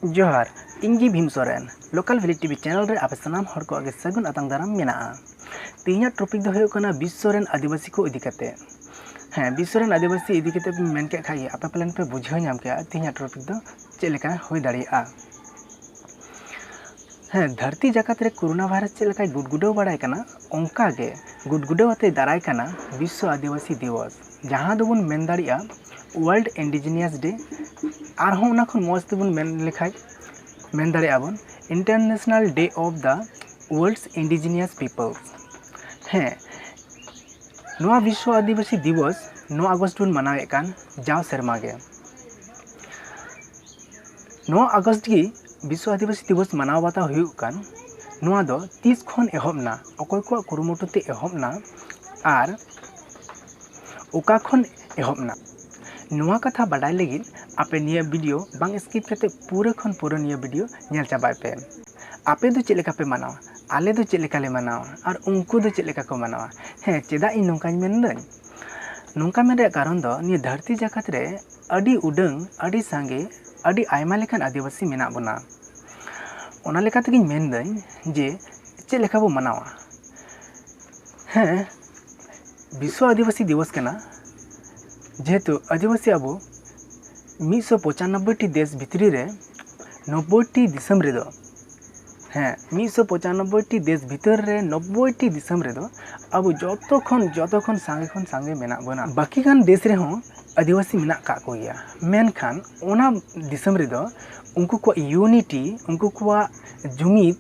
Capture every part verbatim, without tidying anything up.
ᱡᱚᱦᱟᱨ, ᱤᱧ ᱜᱮ Bhim Soren. Local Valley T V channel ᱨᱮ ᱟᱯᱮ ᱥᱟᱱᱟᱢ ᱦᱚᱲ ᱠᱚᱣᱟᱜ ᱜᱮ ᱥᱟᱹᱜᱩᱱ ᱟᱛᱟᱝ ᱫᱟᱨᱟᱢ ᱢᱮᱱᱟᱜᱼᱟ᱾ ᱛᱮᱦᱮᱧᱟᱜ topic ᱫᱚ ᱦᱩᱭᱩᱜ ᱠᱟᱱᱟ ᱵᱤᱥᱥᱚ ᱨᱮᱱ ᱟᱹᱫᱤᱵᱟᱹᱥᱤ ᱠᱚ ᱤᱫᱤ ᱠᱟᱛᱮ᱾ ᱦᱮᱸ, ᱵᱤᱥᱥᱚ ᱨᱮᱱ ᱟᱹᱫᱤᱵᱟᱹᱥᱤ ᱤᱫᱤ ᱠᱟᱛᱮ ᱯᱮ ᱢᱮᱱ ᱠᱮᱫ ᱠᱷᱟᱡ ᱜᱮ ᱟᱯᱮ ᱯᱟᱞᱮᱱ ᱯᱮ ᱵᱩᱡᱷᱟᱹᱣ ᱧᱟᱢ ᱠᱮᱜᱼᱟ ᱛᱮᱦᱮᱧᱟᱜ topic ᱫᱚ ᱪᱮᱫ ᱞᱮᱠᱟ ᱦᱩᱭ ᱫᱟᱲᱮᱭᱟᱜᱼᱟ᱾ ᱦᱮᱸ, ᱫᱷᱟᱹᱨᱛᱤ ᱡᱟᱠᱟᱛ ᱨᱮ ᱠᱳᱨᱳᱱᱟ ᱵᱷᱟᱭᱨᱟᱥ ᱪᱮᱫ ᱞᱮᱠᱟᱭ ᱜᱩᱰᱜᱩᱰᱟᱹᱣ ᱵᱟᱲᱟᱭ ᱠᱟᱱᱟ, ᱚᱱᱠᱟ ᱜᱮ ᱜᱩᱰᱜᱩᱰᱟᱹᱣ ᱟᱛᱮ ᱫᱟᱨᱟᱭ ᱠᱟᱱᱟ ᱵᱤᱥᱥᱚ ᱟᱹᱫᱤᱵᱟᱹᱥᱤ ᱫᱤᱵᱚᱥ, ᱡᱟᱦᱟᱸ ᱫᱚᱵᱚᱱ ᱢᱮᱱ ᱫᱟᱲᱮᱭᱟᱜᱼᱟ World Indigenous Day᱾ ᱟᱨᱦᱚᱸ ᱚᱱᱟ ᱠᱷᱚᱱ ᱢᱚᱡᱽ ᱛᱮᱵᱚᱱ ᱢᱮᱱ ᱞᱮᱠᱷᱟᱡ ᱢᱮᱱ ᱫᱟᱲᱮᱭᱟᱜᱼᱟ ᱵᱚᱱ International Day of the World's Indigenous Peoples᱾ ᱦᱮᱸ, ᱱᱚᱣᱟ ᱵᱤᱥᱥᱚ ᱟᱹᱫᱤᱵᱟᱹᱥᱤ ᱫᱤᱵᱚᱥ ᱱᱚᱣᱟ ᱟᱜᱚᱥᱴ ᱵᱚᱱ ᱢᱟᱱᱟᱣᱮᱫ ᱠᱟᱱ ᱡᱟᱣ ᱥᱮᱨᱢᱟ ᱜᱮ᱾ ᱱᱚᱣᱟ ᱟᱜᱚᱥᱴ ᱜᱮ ᱵᱤᱥᱥᱚ ᱟᱹᱫᱤᱵᱟᱹᱥᱤ ᱫᱤᱵᱚᱥ ᱢᱟᱱᱟᱣ ᱵᱟᱛᱟᱣ ᱦᱩᱭᱩᱜ ᱠᱟᱱ᱾ ᱱᱚᱣᱟ ᱫᱚ ᱛᱤᱥ ᱠᱷᱚᱱ ᱮᱦᱚᱵ ᱮᱱᱟ, ᱚᱠᱚᱭ ᱠᱚᱣᱟᱜ ᱠᱩᱨᱩᱢᱩᱴᱩ ᱛᱮ ᱮᱦᱚᱵ ᱮᱱᱟ ᱟᱨ ᱚᱠᱟ ᱠᱷᱚᱱ ᱮᱦᱚᱵ ᱮᱱᱟ, ᱱᱚᱣᱟ ᱠᱟᱛᱷᱟ ᱵᱟᱰᱟᱭ ᱞᱟᱹᱜᱤᱫ ᱟᱯᱮ ᱱᱤᱭᱟᱹ video ᱵᱟᱝ skip ᱠᱟᱛᱮ ᱯᱩᱨᱟᱹ ᱠᱷᱚᱱ ᱯᱩᱨᱟᱹ ᱱᱤᱭᱟᱹ video ᱧᱮᱞ ᱪᱟᱵᱟᱭ ᱯᱮ᱾ ᱟᱯᱮ ᱫᱚ ᱪᱮᱫ ᱞᱮᱠᱟ ᱯᱮ ᱢᱟᱱᱟᱣᱟ, ᱟᱞᱮ ᱫᱚ ᱪᱮᱫ ᱞᱮᱠᱟ ᱞᱮ ᱢᱟᱱᱟᱣᱟ ᱟᱨ ᱩᱱᱠᱩ ᱫᱚ ᱪᱮᱫ ᱞᱮᱠᱟ ᱠᱚ ᱢᱟᱱᱟᱣᱟ? ᱦᱮᱸ, ᱪᱮᱫᱟᱜ ᱤᱧ ᱱᱚᱝᱠᱟᱧ ᱢᱮᱱᱫᱟᱹᱧ? ᱱᱚᱝᱠᱟ ᱢᱮᱱ ᱨᱮᱭᱟᱜ ᱠᱟᱨᱚᱱ ᱫᱚ ᱱᱤᱭᱟᱹ ᱫᱷᱟᱹᱨᱛᱤ ᱡᱟᱠᱟᱛ ᱨᱮ ᱟᱹᱰᱤ ᱩᱰᱟᱹᱝ, ᱟᱹᱰᱤ ᱥᱟᱸᱜᱮ, ᱟᱹᱰᱤ ᱟᱭᱢᱟ ᱞᱮᱠᱟᱱ ᱟᱹᱫᱤᱵᱟᱹᱥᱤ ᱢᱮᱱᱟᱜ ᱵᱚᱱᱟ᱾ ᱚᱱᱟ ᱞᱮᱠᱟ ᱛᱮᱜᱤᱧ ᱢᱮᱱᱫᱟᱹᱧ ᱡᱮ ᱪᱮᱫ ᱞᱮᱠᱟ ᱵᱚ ᱢᱟᱱᱟᱣᱟ? ᱦᱮᱸ, ᱵᱤᱥᱥᱚ ᱟᱹᱫᱤᱵᱟᱹᱥᱤ ᱫᱤᱵᱚᱥ ᱠᱟᱱᱟ, ᱡᱮᱦᱮᱛᱩ ᱟᱹᱫᱤᱵᱟᱹᱥᱤ ᱟᱵᱚ ᱢᱤᱫᱥᱚ ᱯᱚᱸᱪᱟᱱᱚᱵᱵᱳᱭ ᱴᱤ ᱫᱮᱥ ᱵᱷᱤᱛᱨᱤ ᱨᱮ ᱱᱚᱵᱵᱳᱭ ᱴᱤ ᱫᱤᱥᱚᱢ ᱨᱮᱫᱚ, ᱦᱮᱸ, ᱢᱤᱫᱥᱚ ᱯᱚᱸᱪᱟᱱᱚᱵᱵᱳᱭ ᱴᱤ ᱫᱮᱥ ᱵᱷᱤᱛᱨ ᱨᱮ ᱱᱚᱵᱵᱳᱭ ᱴᱤ ᱫᱤᱥᱚᱢ ᱨᱮᱫᱚ ᱟᱵᱚ ᱡᱚᱛᱚ ᱠᱷᱚᱱ, ᱡᱚᱛᱚ ᱠᱷᱚᱱ ᱥᱟᱸᱜᱮ ᱠᱷᱚᱱ ᱥᱟᱸᱜᱮ ᱢᱮᱱᱟᱜ ᱵᱚᱱᱟ᱾ ᱵᱟᱹᱠᱤ ᱜᱟᱱ ᱫᱮᱥ ᱨᱮᱦᱚᱸ ᱟᱹᱫᱤᱵᱟᱹᱥᱤ ᱢᱮᱱᱟᱜ ᱠᱟᱜ ᱠᱚᱜᱮᱭᱟ, ᱢᱮᱱᱠᱷᱟᱱ ᱚᱱᱟ ᱫᱤᱥᱚᱢ ᱨᱮᱫᱚ ᱩᱱᱠᱩ ᱠᱚᱣᱟᱜ unity, ᱩᱱᱠᱩ ᱠᱚᱣᱟᱜ ᱡᱩᱢᱤᱫ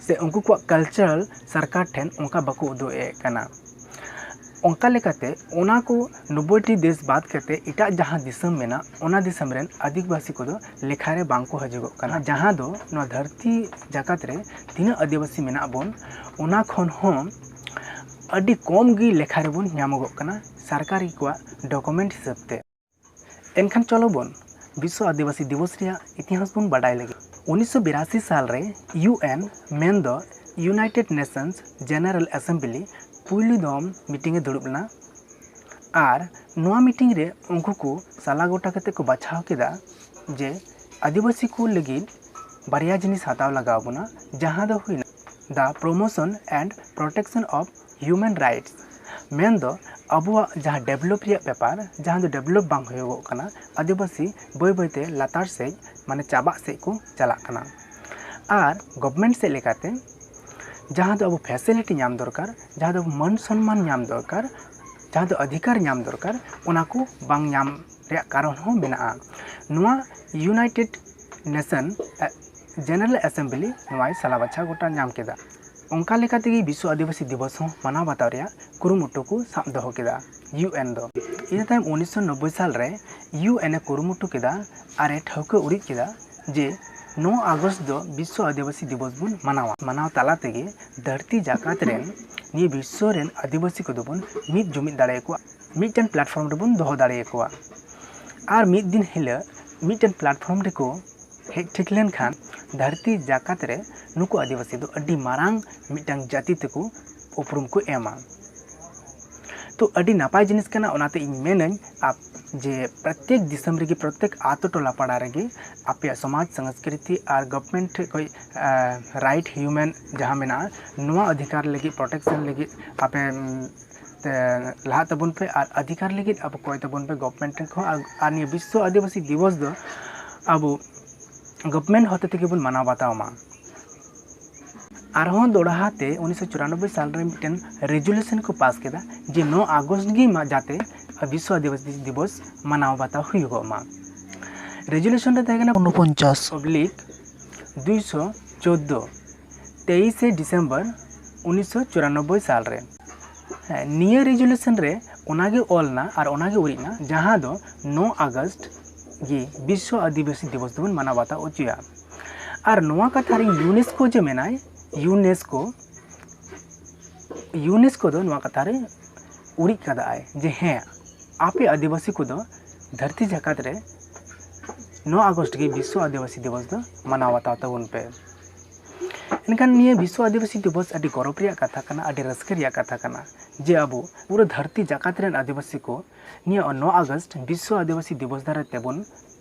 ᱥᱮ ᱩᱱᱠᱩ ᱠᱚᱣᱟᱜ culture ᱥᱚᱨᱠᱟᱨ ᱴᱷᱮᱱ ᱚᱱᱠᱟ ᱵᱟᱠᱚ ᱩᱫᱩᱜ ᱮᱫ ᱠᱟᱱᱟ᱾ ᱚᱱᱠᱟ ᱞᱮᱠᱟᱛᱮ ᱚᱱᱟ ᱠᱚ ᱱᱚᱵᱵᱳᱭ ᱴᱤ ᱫᱮᱥ ᱵᱟᱫ ᱠᱟᱛᱮ ᱮᱴᱟᱜ ᱡᱟᱦᱟᱸ ᱫᱤᱥᱚᱢ ᱢᱮᱱᱟᱜ, ᱚᱱᱟ ᱫᱤᱥᱚᱢ ᱨᱮᱱ ᱟᱹᱫᱤᱵᱟᱹᱥᱤ ᱠᱚᱫᱚ ᱞᱮᱠᱷᱟ ᱨᱮ ᱵᱟᱝ ᱠᱚ ᱦᱤᱡᱩᱜᱚᱜ ᱠᱟᱱᱟ, ᱡᱟᱦᱟᱸ ᱫᱚ ᱱᱚᱣᱟ ᱫᱷᱟᱹᱨᱛᱤ ᱡᱟᱠᱟᱛ ᱨᱮ ᱛᱤᱱᱟᱹᱜ ᱟᱹᱫᱤᱵᱟᱹᱥᱤ ᱢᱮᱱᱟᱜ ᱵᱚᱱ, ᱚᱱᱟ ᱠᱷᱚᱱ ᱦᱚᱸ ᱟᱹᱰᱤ ᱠᱚᱢ ᱜᱮ ᱞᱮᱠᱷᱟ ᱨᱮᱵᱚᱱ ᱧᱟᱢᱚᱜᱚᱜ ᱠᱟᱱᱟ ᱥᱚᱨᱠᱟᱨᱤ ᱠᱚᱣᱟᱜ document ᱦᱤᱥᱟᱹᱵ ᱛᱮ᱾ ᱮᱱᱠᱷᱟᱱ ᱪᱚᱞᱚ ᱵᱚᱱ ᱵᱤᱥᱥᱚ ᱟᱹᱫᱤᱵᱟᱹᱥᱤ ᱫᱤᱵᱚᱥ ᱨᱮᱭᱟᱜ ᱤᱛᱤᱦᱟᱥ ᱵᱚᱱ ᱵᱟᱰᱟᱭ ᱞᱟᱹᱜᱤᱫ᱾ ᱩᱱᱤᱥᱥᱚ ᱵᱤᱨᱟᱥᱤ ᱥᱟᱞ ᱨᱮ U N, ᱢᱮᱱᱫᱚ United Nations General Assembly, ᱯᱩᱭᱞᱩ ᱫᱚᱢ meeting ᱮ ᱫᱩᱲᱩᱵ ᱞᱮᱱᱟ᱾ ᱟᱨ ᱱᱚᱣᱟ meeting ᱨᱮ ᱩᱱᱠᱩ ᱠᱚ ᱥᱟᱞᱟ ᱜᱚᱴᱟ ᱠᱟᱛᱮ ᱠᱚ ᱵᱟᱪᱷᱟᱣ ᱠᱮᱫᱟ ᱡᱮ ᱟᱹᱫᱤᱵᱟᱹᱥᱤ ᱠᱚ ᱞᱟᱹᱜᱤᱫ ᱵᱟᱨᱭᱟ ᱡᱤᱱᱤᱥ ᱦᱟᱛᱟᱣ ᱞᱟᱜᱟᱣ ᱵᱚᱱᱟ, ᱡᱟᱦᱟᱸ ᱫᱚ ᱦᱩᱭᱱᱟ the promotion and protection of human rights᱾ ᱢᱮᱱᱫᱚ ᱟᱵᱚᱣᱟᱜ ᱡᱟᱦᱟᱸ ᱰᱮᱵᱷᱞᱚᱯ ᱨᱮᱭᱟᱜ ᱵᱮᱯᱟᱨ, ᱡᱟᱦᱟᱸ ᱫᱚ ᱰᱮᱵᱷᱞᱚᱯ ᱵᱟᱝ ᱦᱩᱭᱩᱜᱚᱜ ᱠᱟᱱᱟ, ᱟᱹᱫᱤᱵᱟᱹᱥᱤ ᱵᱟᱹᱭ ᱵᱟᱹᱭᱛᱮ ᱞᱟᱛᱟᱨ ᱥᱮᱫ, ᱢᱟᱱᱮ ᱪᱟᱵᱟᱜ ᱥᱮᱫ ᱠᱚ ᱪᱟᱞᱟᱜ ᱠᱟᱱᱟ᱾ ᱟᱨ ᱜᱚᱵᱷᱢᱮᱱᱴ ᱥᱮᱫ ᱞᱮᱠᱟᱛᱮ ᱡᱟᱦᱟᱸ ᱫᱚ ᱟᱵᱚ ᱯᱷᱮᱥᱤᱞᱤᱴᱤ ᱧᱟᱢ ᱫᱚᱨᱠᱟᱨ, ᱡᱟᱦᱟᱸ ᱫᱚ ᱢᱟᱹᱱ ᱥᱚᱱᱢᱟᱱ ᱧᱟᱢ ᱫᱚᱨᱠᱟᱨ, ᱡᱟᱦᱟᱸ ᱫᱚ ᱚᱫᱷᱤᱠᱟᱨ ᱧᱟᱢ ᱫᱚᱨᱠᱟᱨ, ᱚᱱᱟ ᱠᱚ ᱵᱟᱝ ᱧᱟᱢ ᱨᱮᱭᱟᱜ ᱠᱟᱨᱚᱱ ᱦᱚᱸ ᱢᱮᱱᱟᱜᱼᱟ᱾ ᱱᱚᱣᱟ ᱤᱭᱩᱱᱟᱭᱴᱮᱰ ᱱᱮᱥᱚᱱ ᱡᱮᱱᱟᱨᱮᱞ ᱮᱥᱮᱢᱵᱞᱤ ᱱᱚᱣᱟᱭ ᱥᱟᱞᱟ ᱵᱟᱪᱷᱟᱣ ᱜᱚᱴᱟ ᱧᱟᱢ ᱠᱮᱫᱟ᱾ ᱚᱱᱠᱟ ᱞᱮᱠᱟ ᱛᱮᱜᱮ ᱵᱤᱥᱥᱚ ᱟᱹᱫᱤᱵᱟᱹᱥᱤ ᱫᱤᱵᱚᱥ ᱦᱚᱸ ᱢᱟᱱᱟᱣ ᱵᱟᱛᱟᱣ ᱨᱮᱭᱟᱜ ᱠᱩᱨᱩᱢᱩᱴᱩ ᱠᱚ ᱥᱟᱵ ᱫᱚᱦᱚ ᱠᱮᱫᱟ ᱤᱭᱩ ᱮᱱ ᱫᱚ᱾ ᱤᱱᱟᱹ ᱛᱟᱭᱚᱢ ᱩᱱᱤᱥᱥᱚ ᱱᱚᱵᱵᱳᱭ ᱥᱟᱞ ᱨᱮ ᱤᱭᱩ ᱮᱱ ᱮ ᱠᱩᱨᱩᱢᱩᱴᱩ ᱠᱮᱫᱟ ᱟᱨ ᱮ ᱴᱷᱟᱹᱣᱠᱟᱹ ᱩᱨᱤᱡ ᱠᱮᱫᱟ ᱡᱮ ᱱᱚ ᱟᱜᱚᱥᱴ ᱫᱚ ᱵᱤᱥᱥᱚ ᱟᱹᱫᱤᱵᱟᱹᱥᱤ ᱫᱤᱵᱚᱥ ᱵᱚᱱ ᱢᱟᱱᱟᱣᱟ᱾ ᱢᱟᱱᱟᱣ ᱛᱟᱞᱟ ᱛᱮᱜᱮ ᱫᱷᱟᱹᱨᱛᱤ ᱡᱟᱠᱟᱛ ᱨᱮᱱ, ᱱᱤᱭᱟᱹ ᱵᱤᱥᱥᱚ ᱨᱮᱱ ᱟᱹᱫᱤᱵᱟᱹᱥᱤ ᱠᱚᱫᱚ ᱵᱚᱱ ᱢᱤᱫ ᱡᱩᱢᱤᱫ ᱫᱟᱲᱮᱭᱟᱠᱚᱣᱟ, ᱢᱤᱫᱴᱮᱱ ᱯᱞᱟᱴᱯᱷᱚᱨᱢ ᱨᱮᱵᱚᱱ ᱫᱚᱦᱚ ᱫᱟᱲᱮᱭᱟᱠᱚᱣᱟ᱾ ᱟᱨ ᱢᱤᱫ ᱫᱤᱱ ᱦᱤᱞᱳᱜ ᱢᱤᱫᱴᱮᱱ ᱯᱞᱟᱴᱯᱷᱚᱨᱢ ᱨᱮᱠᱚ ᱦᱮᱡ ᱴᱷᱤᱠ ᱞᱮᱱᱠᱷᱟᱱ ᱫᱷᱟᱹᱨᱛᱤ ᱡᱟᱠᱟᱛ ᱨᱮ ᱱᱩᱠᱩ ᱟᱹᱫᱤᱵᱟᱹᱥᱤ ᱫᱚ ᱟᱹᱰᱤ ᱢᱟᱨᱟᱝ ᱢᱤᱫᱴᱟᱝ ᱡᱟᱹᱛᱤ ᱛᱮᱠᱚ ᱩᱯᱨᱩᱢ ᱠᱚ ᱮᱢᱟ᱾ ᱛᱚ ᱟᱹᱰᱤ ᱱᱟᱯᱟᱭ ᱡᱤᱱᱤᱥ ᱠᱟᱱᱟ, ᱚᱱᱟᱛᱮ ᱤᱧ ᱢᱮᱱᱟᱹᱧ ᱟᱯ-, ᱡᱮ ᱯᱨᱚᱛᱮᱠ ᱫᱤᱥᱚᱢ ᱨᱮᱜᱮ, ᱯᱨᱚᱛᱮᱠ ᱟᱛᱳ ᱴᱚᱞᱟ ᱯᱟᱲᱟ ᱨᱮᱜᱮ ᱟᱯᱮᱭᱟᱜ ᱥᱚᱢᱟᱡᱽ ᱥᱚᱝᱥᱠᱨᱤᱛᱤ ᱟᱨ ᱜᱚᱵᱷᱢᱮᱱᱴ ᱴᱷᱮᱡ ᱠᱷᱚᱡ, ᱟᱸ, ᱨᱟᱭᱤᱴ ᱦᱤᱭᱩᱢᱮᱱ ᱡᱟᱦᱟᱸ ᱢᱮᱱᱟᱜᱼᱟ, ᱱᱚᱣᱟ ᱚᱫᱷᱤᱠᱟᱨ ᱞᱟᱹᱜᱤᱫ, ᱯᱨᱚᱴᱮᱠᱥᱚᱱ ᱞᱟᱹᱜᱤᱫ ᱟᱯᱮ, ᱩᱢ, ᱛᱮ ᱞᱟᱦᱟᱜ ᱛᱟᱵᱚᱱ ᱯᱮ ᱟᱨ ᱚᱫᱷᱤᱠᱟᱨ ᱞᱟᱹᱜᱤᱫ ᱟᱵᱚ ᱠᱚᱭ ᱛᱟᱵᱚᱱ ᱯᱮ ᱜᱚᱵᱷᱢᱮᱱᱴ ᱴᱷᱮᱱ ᱠᱷᱚᱱ᱾ ᱟᱨ, ᱟᱨ ᱱᱤᱭᱟᱹ ᱵᱤᱥᱥᱚ ᱟᱹᱫᱤᱵᱟᱹᱥᱤ ᱫᱤᱵᱚᱥ ᱫᱚ ᱟᱵᱚ ᱜᱚᱵᱷᱢᱮᱱᱴ ᱦᱚᱛᱮ ᱛᱮᱜᱮ ᱵᱚᱱ ᱢᱟᱱᱟᱣ ᱵᱟᱛᱟᱣ ᱢᱟ᱾ ᱟᱨᱦᱚᱸ ᱫᱚᱲᱦᱟ ᱛᱮ ᱩᱱᱤᱥᱥᱚ ᱪᱩᱨᱟᱱᱚᱵᱵᱳᱭ ᱥᱟᱞ ᱨᱮ ᱢᱤᱫᱴᱮᱱ ᱨᱮᱡᱩᱞᱮᱥᱚᱱ ᱠᱚ ᱯᱟᱥ ᱠᱮᱫᱟ ᱡᱮ ᱱᱚ ᱟᱜᱚᱥᱴ ᱜᱮ ᱢᱟ ᱡᱟᱛᱮ ᱵᱤᱥᱥᱚ ᱟᱹᱫᱤᱵᱟᱹᱥᱤ ᱫᱤᱵᱚᱥ ᱢᱟᱱᱟᱣ ᱵᱟᱛᱟᱣ ᱦᱩᱭᱩᱜᱚᱜ ᱢᱟ᱾ ᱨᱮᱡᱩᱞᱮᱥᱚᱱ ᱨᱮ ᱛᱟᱦᱮᱸ ᱠᱟᱱᱟ ᱩᱱᱚᱯᱚᱧᱪᱟᱥ ᱚᱵᱽᱞᱤᱠ ᱫᱩᱭᱥᱚ ᱪᱳᱫᱫᱳ, ᱛᱮᱭᱤᱥᱮ ᱰᱤᱥᱮᱢᱵᱚᱨ ᱩᱱᱤᱥᱥᱚ ᱪᱩᱨᱟᱱᱚᱵᱵᱳᱭ ᱥᱟᱞ ᱨᱮ᱾ ᱦᱮᱸ, ᱱᱤᱭᱟᱹ ᱨᱮᱡᱩᱞᱮᱥᱚᱱ ᱨᱮ ᱚᱱᱟᱜᱮ ᱚᱞ ᱮᱱᱟ ᱟᱨ ᱚᱱᱟᱜᱮ ᱩᱨᱤᱡ ᱮᱱᱟ, ᱡᱟᱦᱟᱸ ᱫᱚ ᱱᱚ ᱟᱜᱚᱥᱴ ᱜᱮ ᱵᱤᱥᱥᱚ ᱟᱹᱫᱤᱵᱟᱹᱥᱤ ᱫᱤᱵᱚᱥ ᱫᱚᱵᱚᱱ ᱢᱟᱱᱟᱣ ᱵᱟᱛᱟᱣ ᱦᱚᱪᱚᱭᱟ᱾ ᱟᱨ ᱱᱚᱣᱟ ᱠᱟᱛᱷᱟ ᱨᱮ ᱤᱭᱩᱱᱮᱥᱠᱳ ᱡᱮ ᱢᱮᱱᱟᱭ, ᱤᱭᱩᱱᱮᱥᱠᱳ, ᱤᱭᱩᱱᱮᱥᱠᱳ ᱫᱚ ᱱᱚᱣᱟ ᱠᱟᱛᱷᱟ ᱨᱮ ᱩᱨᱤᱡ ᱠᱟᱫᱟᱭ ᱡᱮ ᱦᱮᱸ, ᱟᱯᱮ ᱟᱹᱫᱤᱵᱟᱹᱥᱤ ᱠᱚᱫᱚ ᱫᱷᱟᱹᱨᱛᱤ ᱡᱟᱠᱟᱛ ᱨᱮ ᱱᱚ ᱟᱜᱚᱥᱴ ᱜᱮ ᱵᱤᱥᱥᱚ ᱟᱹᱫᱤᱵᱟᱹᱥᱤ ᱫᱤᱵᱚᱥ ᱫᱚ ᱢᱟᱱᱟᱣ ᱵᱟᱛᱟᱣ ᱛᱟᱵᱚᱱ ᱯᱮ᱾ ᱮᱱᱠᱷᱟᱱ ᱱᱤᱭᱟᱹ ᱵᱤᱥᱥᱚ ᱟᱹᱫᱤᱵᱟᱹᱥᱤ ᱫᱤᱵᱚᱥ ᱟᱹᱰᱤ ᱜᱚᱨᱚᱵᱽ ᱨᱮᱭᱟᱜ ᱠᱟᱛᱷᱟ ᱠᱟᱱᱟ, ᱟᱹᱰᱤ ᱨᱟᱹᱥᱠᱟᱹ ᱨᱮᱭᱟᱜ ᱠᱟᱛᱷᱟ ᱠᱟᱱᱟ ᱡᱮ ᱟᱵᱚ ᱯᱩᱨᱟᱹ ᱫᱷᱟᱹᱨᱛᱤ ᱡᱟᱠᱟᱛ ᱨᱮᱱ ᱟᱹᱫᱤᱵᱟᱹᱥᱤ ᱠᱚ ᱱᱤᱭᱟᱹ ᱱᱚ ᱟᱜᱚᱥᱴ ᱵᱤᱥᱥᱚ ᱟᱹᱫᱤᱵᱟᱹᱥᱤ ᱫᱤᱵᱚᱥ ᱫᱟᱨᱟᱭ ᱛᱮᱵᱚᱱ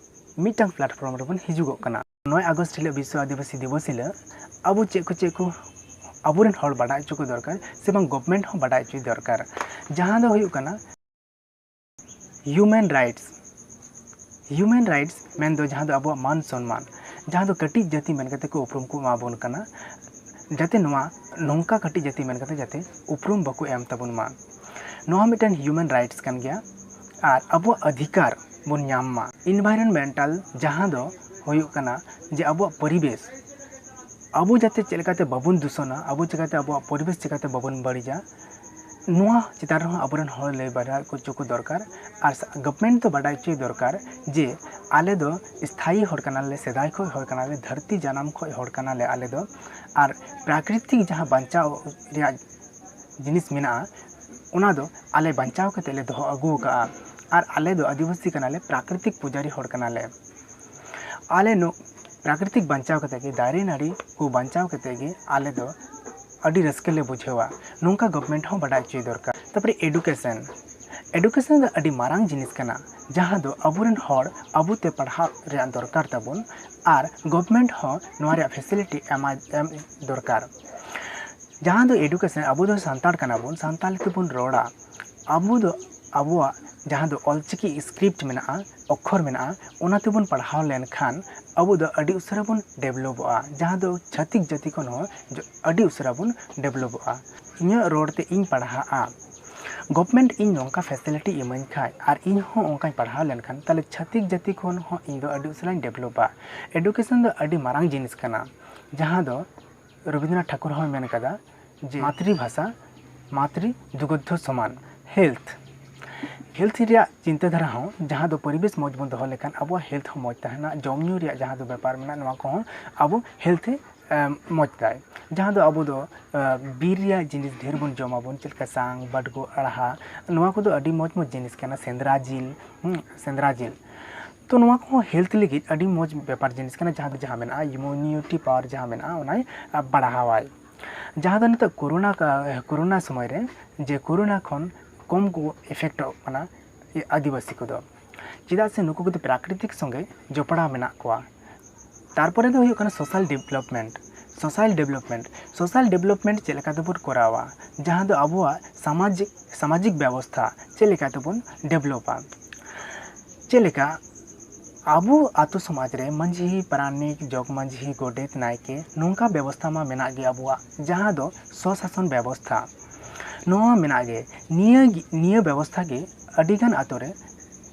ᱢᱤᱫᱴᱟᱝ ᱯᱞᱟᱴᱯᱷᱚᱨᱢ ᱨᱮᱵᱚᱱ ᱦᱤᱡᱩᱜᱚᱜ ᱠᱟᱱᱟ᱾ ᱱᱚᱭ ᱟᱜᱚᱥᱴ ᱦᱤᱞᱳᱜ ᱵᱤᱥᱥᱚ ᱟᱹᱫᱤᱵᱟᱹᱥᱤ ᱫᱤᱵᱚᱥ ᱦᱤᱞᱳᱜ ᱟᱵᱚ ᱪᱮᱫ ᱠᱚ ᱪᱮᱫ ᱠᱚ ᱟᱵᱚᱨᱮᱱ ᱦᱚᱲ ᱵᱟᱰᱟᱭ ᱦᱚᱪᱚ ᱠᱚ ᱫᱚᱨᱠᱟᱨ ᱥᱮ ᱵᱟᱝ ᱜᱚᱵᱷᱢᱮᱱᱴ ᱦᱚᱸ ᱵᱟᱰᱟᱭ ᱦᱚᱪᱚᱭ ᱫᱚᱨᱠᱟᱨ, ᱡᱟᱦᱟᱸ ᱫᱚ ᱦᱩᱭᱩᱜ ᱠᱟᱱᱟ ᱦᱤᱭᱩᱢᱮᱱ ᱨᱟᱭᱤᱴᱥ᱾ ᱦᱤᱭᱩᱢᱮᱱ ᱨᱟᱭᱤᱴᱥ ᱢᱮᱱᱫᱚ ᱡᱟᱦᱟᱸ ᱫᱚ ᱟᱵᱚᱣᱟᱜ ᱢᱟᱱ ᱥᱚᱱᱢᱟᱱ, ᱡᱟᱦᱟᱸ ᱫᱚ ᱠᱟᱹᱴᱤᱡ ᱡᱟᱹᱛᱤ ᱢᱮᱱ ᱠᱟᱛᱮ ᱠᱚ ᱩᱯᱨᱩᱢ ᱠᱚ ᱮᱢᱟ ᱵᱚᱱ ᱠᱟᱱᱟ, ᱡᱟᱛᱮ ᱱᱚᱣᱟ ᱱᱚᱝᱠᱟ ᱠᱟᱹᱴᱤᱡ ᱡᱟᱹᱛᱤ ᱢᱮᱱ ᱠᱟᱛᱮ ᱡᱟᱛᱮ ᱩᱯᱨᱩᱢ ᱵᱟᱠᱚ ᱮᱢ ᱛᱟᱵᱚᱱ ᱢᱟ᱾ ᱱᱚᱣᱟ ᱢᱤᱫᱴᱮᱱ ᱦᱤᱭᱩᱢᱮᱱ ᱨᱟᱭᱤᱴᱥ ᱠᱟᱱ ᱜᱮᱭᱟ ᱟᱨ ᱟᱵᱚᱣᱟᱜ ᱚᱫᱷᱤᱠᱟᱨ ᱵᱚᱱ ᱧᱟᱢ ᱢᱟ᱾ ᱤᱱᱵᱷᱟᱭᱨᱚᱱᱢᱮᱱᱴᱟᱞ ᱡᱟᱦᱟᱸ ᱫᱚ ᱦᱩᱭᱩᱜ ᱠᱟᱱᱟ ᱡᱮ ᱟᱵᱚᱣᱟᱜ ᱯᱚᱨᱤᱵᱮᱥ, ᱟᱵᱚ ᱡᱟᱛᱮ ᱪᱮᱫ ᱞᱮᱠᱟᱛᱮ ᱵᱟᱵᱚᱱ ᱫᱩᱥᱚᱱᱟ, ᱟᱵᱚ ᱪᱤᱠᱟᱛᱮ ᱟᱵᱚᱣᱟᱜ ᱯᱚᱨᱤᱵᱮᱥ ᱪᱤᱠᱟᱛᱮ ᱵᱟᱵᱚᱱ ᱵᱟᱹᱲᱤᱡᱟ, ᱱᱚᱣᱟ ᱪᱮᱛᱟᱱ ᱨᱮᱦᱚᱸ ᱟᱵᱚᱨᱮᱱ ᱦᱚᱲ ᱞᱟᱹᱭ ᱵᱟᱲᱟ ᱦᱚᱪᱚ ᱠᱚ ᱫᱚᱨᱠᱟᱨ᱾ ᱟᱨ ᱜᱚᱵᱷᱢᱮᱱᱴ ᱫᱚ ᱵᱟᱰᱟᱭ ᱦᱚᱪᱚᱭ ᱫᱚᱨᱠᱟᱨ ᱡᱮ ᱟᱞᱮ ᱫᱚ ᱥᱛᱷᱟᱭᱤ ᱦᱚᱲ ᱠᱟᱱᱟᱞᱮ, ᱥᱮᱫᱟᱭ ᱠᱷᱚᱱ ᱦᱚᱲ ᱠᱟᱱᱟᱞᱮ, ᱫᱷᱟᱹᱨᱛᱤ ᱡᱟᱱᱟᱢ ᱠᱷᱚᱱ ᱦᱚᱲ ᱠᱟᱱᱟᱞᱮ ᱟᱞᱮ ᱫᱚ᱾ ᱟᱨ ᱯᱨᱟᱠᱨᱤᱛᱤᱠ ᱡᱟᱦᱟᱸ ᱵᱟᱧᱪᱟᱣ ᱨᱮᱭᱟᱜ ᱡᱤᱱᱤᱥ ᱢᱮᱱᱟᱜᱼᱟ, ᱚᱱᱟ ᱫᱚ ᱟᱞᱮ ᱵᱟᱧᱪᱟᱣ ᱠᱟᱛᱮ ᱞᱮ ᱫᱚᱦᱚ ᱟᱹᱜᱩ ᱟᱠᱟᱫᱼᱟ᱾ ᱟᱨ ᱟᱞᱮ ᱫᱚ ᱟᱹᱫᱤᱵᱟᱹᱥᱤ ᱠᱟᱱᱟᱞᱮ, ᱯᱨᱟᱠᱨᱤᱛᱤᱠ ᱯᱩᱡᱟᱨᱤ ᱦᱚᱲ ᱠᱟᱱᱟᱞᱮ᱾ ᱟᱞᱮ ᱱᱚ ᱯᱨᱟᱠᱨᱤᱛᱤᱠ ᱵᱟᱧᱪᱟᱣ ᱠᱟᱛᱮ ᱜᱮ, ᱫᱟᱨᱮ ᱱᱟᱹᱲᱤ ᱠᱚ ᱵᱟᱧᱪᱟᱣ ᱠᱟᱛᱮ ᱜᱮ ᱟᱞᱮ ᱫᱚ ᱟᱹᱰᱤ ᱨᱟᱹᱥᱠᱟᱹ ᱞᱮ ᱵᱩᱡᱷᱟᱹᱣᱟ᱾ ᱱᱚᱝᱠᱟ ᱜᱚᱵᱷᱢᱮᱱᱴ ᱦᱚᱸ ᱵᱟᱰᱟᱭ ᱦᱚᱪᱚᱭ ᱫᱚᱨᱠᱟᱨ᱾ ᱛᱟᱨᱯᱚᱨᱮ ᱮᱰᱩᱠᱮᱥᱚᱱ᱾ ᱮᱰᱩᱠᱮᱥᱚᱱ ᱫᱚ ᱟᱹᱰᱤ ᱢᱟᱨᱟᱝ ᱡᱤᱱᱤᱥ ᱠᱟᱱᱟ, ᱡᱟᱦᱟᱸ ᱫᱚ ᱟᱵᱚᱨᱮᱱ ᱦᱚᱲ ᱟᱵᱚᱛᱮ ᱯᱟᱲᱦᱟᱣ ᱨᱮᱭᱟᱜ ᱫᱚᱨᱠᱟᱨ ᱛᱟᱵᱚᱱ᱾ ᱟᱨ ᱜᱚᱵᱷᱢᱮᱱᱴ ᱦᱚᱸ ᱱᱚᱣᱟ ᱨᱮᱭᱟᱜ ᱯᱷᱮᱥᱤᱞᱤᱴᱤ ᱮᱢᱟ ᱮᱢ ᱫᱚᱨᱠᱟᱨ᱾ ᱡᱟᱦᱟᱸ ᱫᱚ ᱮᱰᱩᱠᱮᱥᱚᱱ, ᱟᱵᱚ ᱫᱚ ᱥᱟᱱᱛᱟᱲ ᱠᱟᱱᱟ ᱵᱚᱱ, ᱥᱟᱱᱛᱟᱲᱤ ᱛᱮᱵᱚᱱ ᱨᱚᱲᱟ᱾ ᱟᱵᱚ ᱫᱚ ᱟᱵᱚᱣᱟᱜ ᱡᱟᱦᱟᱸ ᱫᱚ ᱚᱞᱪᱤᱠᱤ ᱥᱠᱨᱤᱯᱴ ᱢᱮᱱᱟᱜᱼᱟ, ᱚᱠᱠᱷᱚᱨ ᱢᱮᱱᱟᱜᱼᱟ, ᱚᱱᱟ ᱛᱮᱵᱚᱱ ᱯᱟᱲᱦᱟᱣ ᱞᱮᱱᱠᱷᱟᱱ ᱟᱵᱚ ᱫᱚ ᱟᱹᱰᱤ ᱩᱥᱟᱹᱨᱟ ᱵᱚᱱ ᱰᱮᱵᱷᱞᱚᱯᱚᱜᱼᱟ, ᱡᱟᱦᱟᱸ ᱫᱚ ᱪᱷᱟᱹᱛᱤᱠ ᱡᱟᱹᱛᱤ ᱠᱷᱚᱱ ᱦᱚᱸ ᱡᱚ- ᱟᱹᱰᱤ ᱩᱥᱟᱹᱨᱟ ᱵᱚᱱ ᱰᱮᱵᱷᱞᱚᱯᱚᱜᱼᱟ᱾ ᱤᱧᱟᱹᱜ ᱨᱚᱲ ᱛᱮ ᱤᱧ ᱯᱟᱲᱦᱟᱜᱼᱟ, ᱜᱚᱵᱷᱢᱮᱱᱴ ᱤᱧ ᱱᱚᱝᱠᱟ ᱯᱷᱮᱥᱤᱞᱤᱴᱤ ᱤᱢᱟᱹᱧ ᱠᱷᱟᱡ ᱟᱨ ᱤᱧ ᱦᱚᱸ ᱚᱱᱠᱟᱧ ᱯᱟᱲᱦᱟᱣ ᱞᱮᱱᱠᱷᱟᱱ, ᱛᱟᱦᱞᱮ ᱪᱷᱟᱹᱛᱤᱠ ᱡᱟᱹᱛᱤ ᱠᱷᱚᱱ ᱦᱚᱸ ᱤᱧ ᱫᱚ ᱟᱹᱰᱤ ᱩᱥᱟᱹᱨᱟᱧ ᱰᱮᱵᱷᱞᱚᱯᱟ᱾ ᱮᱰᱩᱠᱮᱥᱚᱱ ᱫᱚ ᱟᱹᱰᱤ ᱢᱟᱨᱟᱝ ᱡᱤᱱᱤᱥ ᱠᱟᱱᱟ, ᱡᱟᱦᱟᱸ ᱫᱚ ᱨᱚᱵᱤᱱᱫᱨᱚᱱᱟᱛᱷ ᱴᱷᱟᱠᱩᱨ ᱦᱚᱸᱭ ᱢᱮᱱ ᱠᱟᱫᱟ ᱡᱮ ᱢᱟᱛᱨᱤ ᱵᱷᱟᱥᱟ ᱢᱟᱛᱨᱤ ᱫᱩᱜᱽᱫᱷᱚ ᱥᱚᱢᱟᱱ᱾ ᱦᱮᱞᱛᱷ, ᱦᱮᱞᱛᱷ ᱨᱮᱭᱟᱜ ᱪᱤᱱᱛᱟᱹ ᱫᱷᱟᱨᱟ ᱦᱚᱸ, ᱡᱟᱦᱟᱸ ᱫᱚ ᱯᱚᱨᱤᱵᱮᱥ ᱢᱚᱡᱽ ᱵᱚᱱ ᱫᱚᱦᱚ ᱞᱮᱠᱷᱟᱱ ᱟᱵᱚᱣᱟᱜ ᱦᱮᱞᱛᱷ ᱦᱚᱸ ᱢᱚᱡᱽ ᱛᱟᱦᱮᱱᱟ, ᱡᱚᱢ ᱧᱩ ᱨᱮᱭᱟᱜ ᱡᱟᱦᱟᱸ ᱫᱚ ᱵᱮᱯᱟᱨ ᱢᱮᱱᱟᱜᱼᱟ, ᱱᱚᱣᱟ ᱠᱚᱦᱚᱸ ᱟᱵᱚ ᱦᱮᱞᱛᱷ ᱮ ᱮᱢ, ᱢᱚᱡᱽ ᱛᱟᱭ᱾ ᱡᱟᱦᱟᱸ ᱫᱚ ᱟᱵᱚ ᱫᱚ ᱮ, ᱵᱤᱨ ᱨᱮᱭᱟᱜ ᱡᱤᱱᱤᱥ ᱰᱷᱮᱨ ᱵᱚᱱ ᱡᱚᱢᱟᱵᱚᱱ, ᱪᱮᱫ ᱞᱮᱠᱟ ᱥᱟᱝ, ᱵᱟᱰᱜᱳ, ᱟᱲᱦᱟ, ᱱᱚᱣᱟ ᱠᱚᱫᱚ ᱟᱹᱰᱤ ᱢᱚᱡᱽ ᱢᱚᱡᱽ ᱡᱤᱱᱤᱥ ᱠᱟᱱᱟ, ᱥᱮᱸᱫᱽᱨᱟ ᱡᱤᱞ, ᱦᱩᱸ, ᱥᱮᱸᱫᱽᱨᱟ ᱡᱤᱞ᱾ ᱛᱚ ᱱᱚᱣᱟ ᱠᱚᱦᱚᱸ ᱦᱮᱞᱛᱷ ᱞᱟᱹᱜᱤᱫ ᱟᱹᱰᱤ ᱢᱚᱡᱽ ᱵᱮᱯᱟᱨ ᱡᱤᱱᱤᱥ ᱠᱟᱱᱟ, ᱡᱟᱦᱟᱸ ᱫᱚ ᱡᱟᱦᱟᱸ ᱢᱮᱱᱟᱜᱼᱟ, ᱤᱢᱤᱭᱩᱱᱤᱴᱤ ᱯᱟᱣᱟᱨ ᱡᱟᱦᱟᱸ ᱢᱮᱱᱟᱜᱼᱟ, ᱚᱱᱟᱭ ᱟ, ᱵᱟᱲᱦᱟᱣᱟᱭ᱾ ᱡᱟᱦᱟᱸ ᱫᱚ ᱱᱤᱛᱚᱜ ᱠᱳᱨᱳᱱᱟ ᱠᱟ-, ᱠᱳᱨᱳᱱᱟ ᱥᱚᱢᱚᱭ ᱨᱮ, ᱡᱮ ᱠᱳᱨᱳᱱᱟ ᱠᱷᱚᱱ ᱠᱚᱢ ᱠᱚ ᱤᱯᱷᱮᱠᱴᱚᱜ ᱠᱟᱱᱟ ᱟᱹᱫᱤᱵᱟᱹᱥᱤ ᱠᱚᱫᱚ᱾ ᱪᱮᱫᱟᱜ ᱥᱮ ᱱᱩᱠᱩ ᱠᱚᱫᱚ ᱯᱨᱟᱠᱨᱤᱛᱤᱠ ᱥᱚᱸᱜᱮ ᱡᱚᱯᱲᱟᱣ ᱢᱮᱱᱟᱜ ᱠᱚᱣᱟ᱾ ᱛᱟᱨᱯᱚᱨᱮ ᱫᱚ ᱦᱩᱭᱩᱜ ᱠᱟᱱᱟ social development. Social development, social development ᱪᱮᱫ ᱞᱮᱠᱟ ᱛᱮᱵᱚᱱ ᱠᱚᱨᱟᱣᱟ, ᱡᱟᱦᱟᱸ ᱫᱚ ᱟᱵᱚᱣᱟᱜ ᱥᱟᱢᱟᱡᱤᱠ, ᱥᱟᱢᱟᱡᱤᱠ ᱵᱮᱵᱚᱥᱛᱷᱟ ᱪᱮᱫ ᱞᱮᱠᱟ ᱛᱮᱵᱚᱱ ᱰᱮᱵᱷᱞᱚᱯᱟ? ᱪᱮᱫ ᱞᱮᱠᱟ ᱟᱵᱚ ᱟᱛᱳ ᱥᱚᱢᱟᱡᱽ ᱨᱮ ᱢᱟᱹᱡᱷᱤ, ᱯᱟᱨᱟᱱᱤᱠ, ᱡᱚᱜᱽ ᱢᱟᱹᱡᱷᱤ, ᱜᱚᱰᱮᱛ, ᱱᱟᱭᱠᱮ, ᱱᱚᱝᱠᱟ ᱵᱮᱵᱚᱥᱛᱷᱟ ᱢᱟ ᱢᱮᱱᱟᱜ ᱜᱮ ᱟᱵᱚᱣᱟᱜ, ᱡᱟᱦᱟᱸ ᱫᱚ ᱥᱚᱥᱟᱥᱚᱱ ᱵᱮᱵᱚᱥᱛᱷᱟ᱾ ᱱᱚᱣᱟ ᱢᱮᱱᱟᱜ ᱜᱮ, ᱱᱤᱭᱟᱹ ᱜᱮ, ᱱᱤᱭᱟᱹ ᱵᱮᱵᱚᱥᱛᱷᱟ ᱜᱮ ᱟᱹᱰᱤᱜᱟᱱ ᱟᱛᱳ ᱨᱮ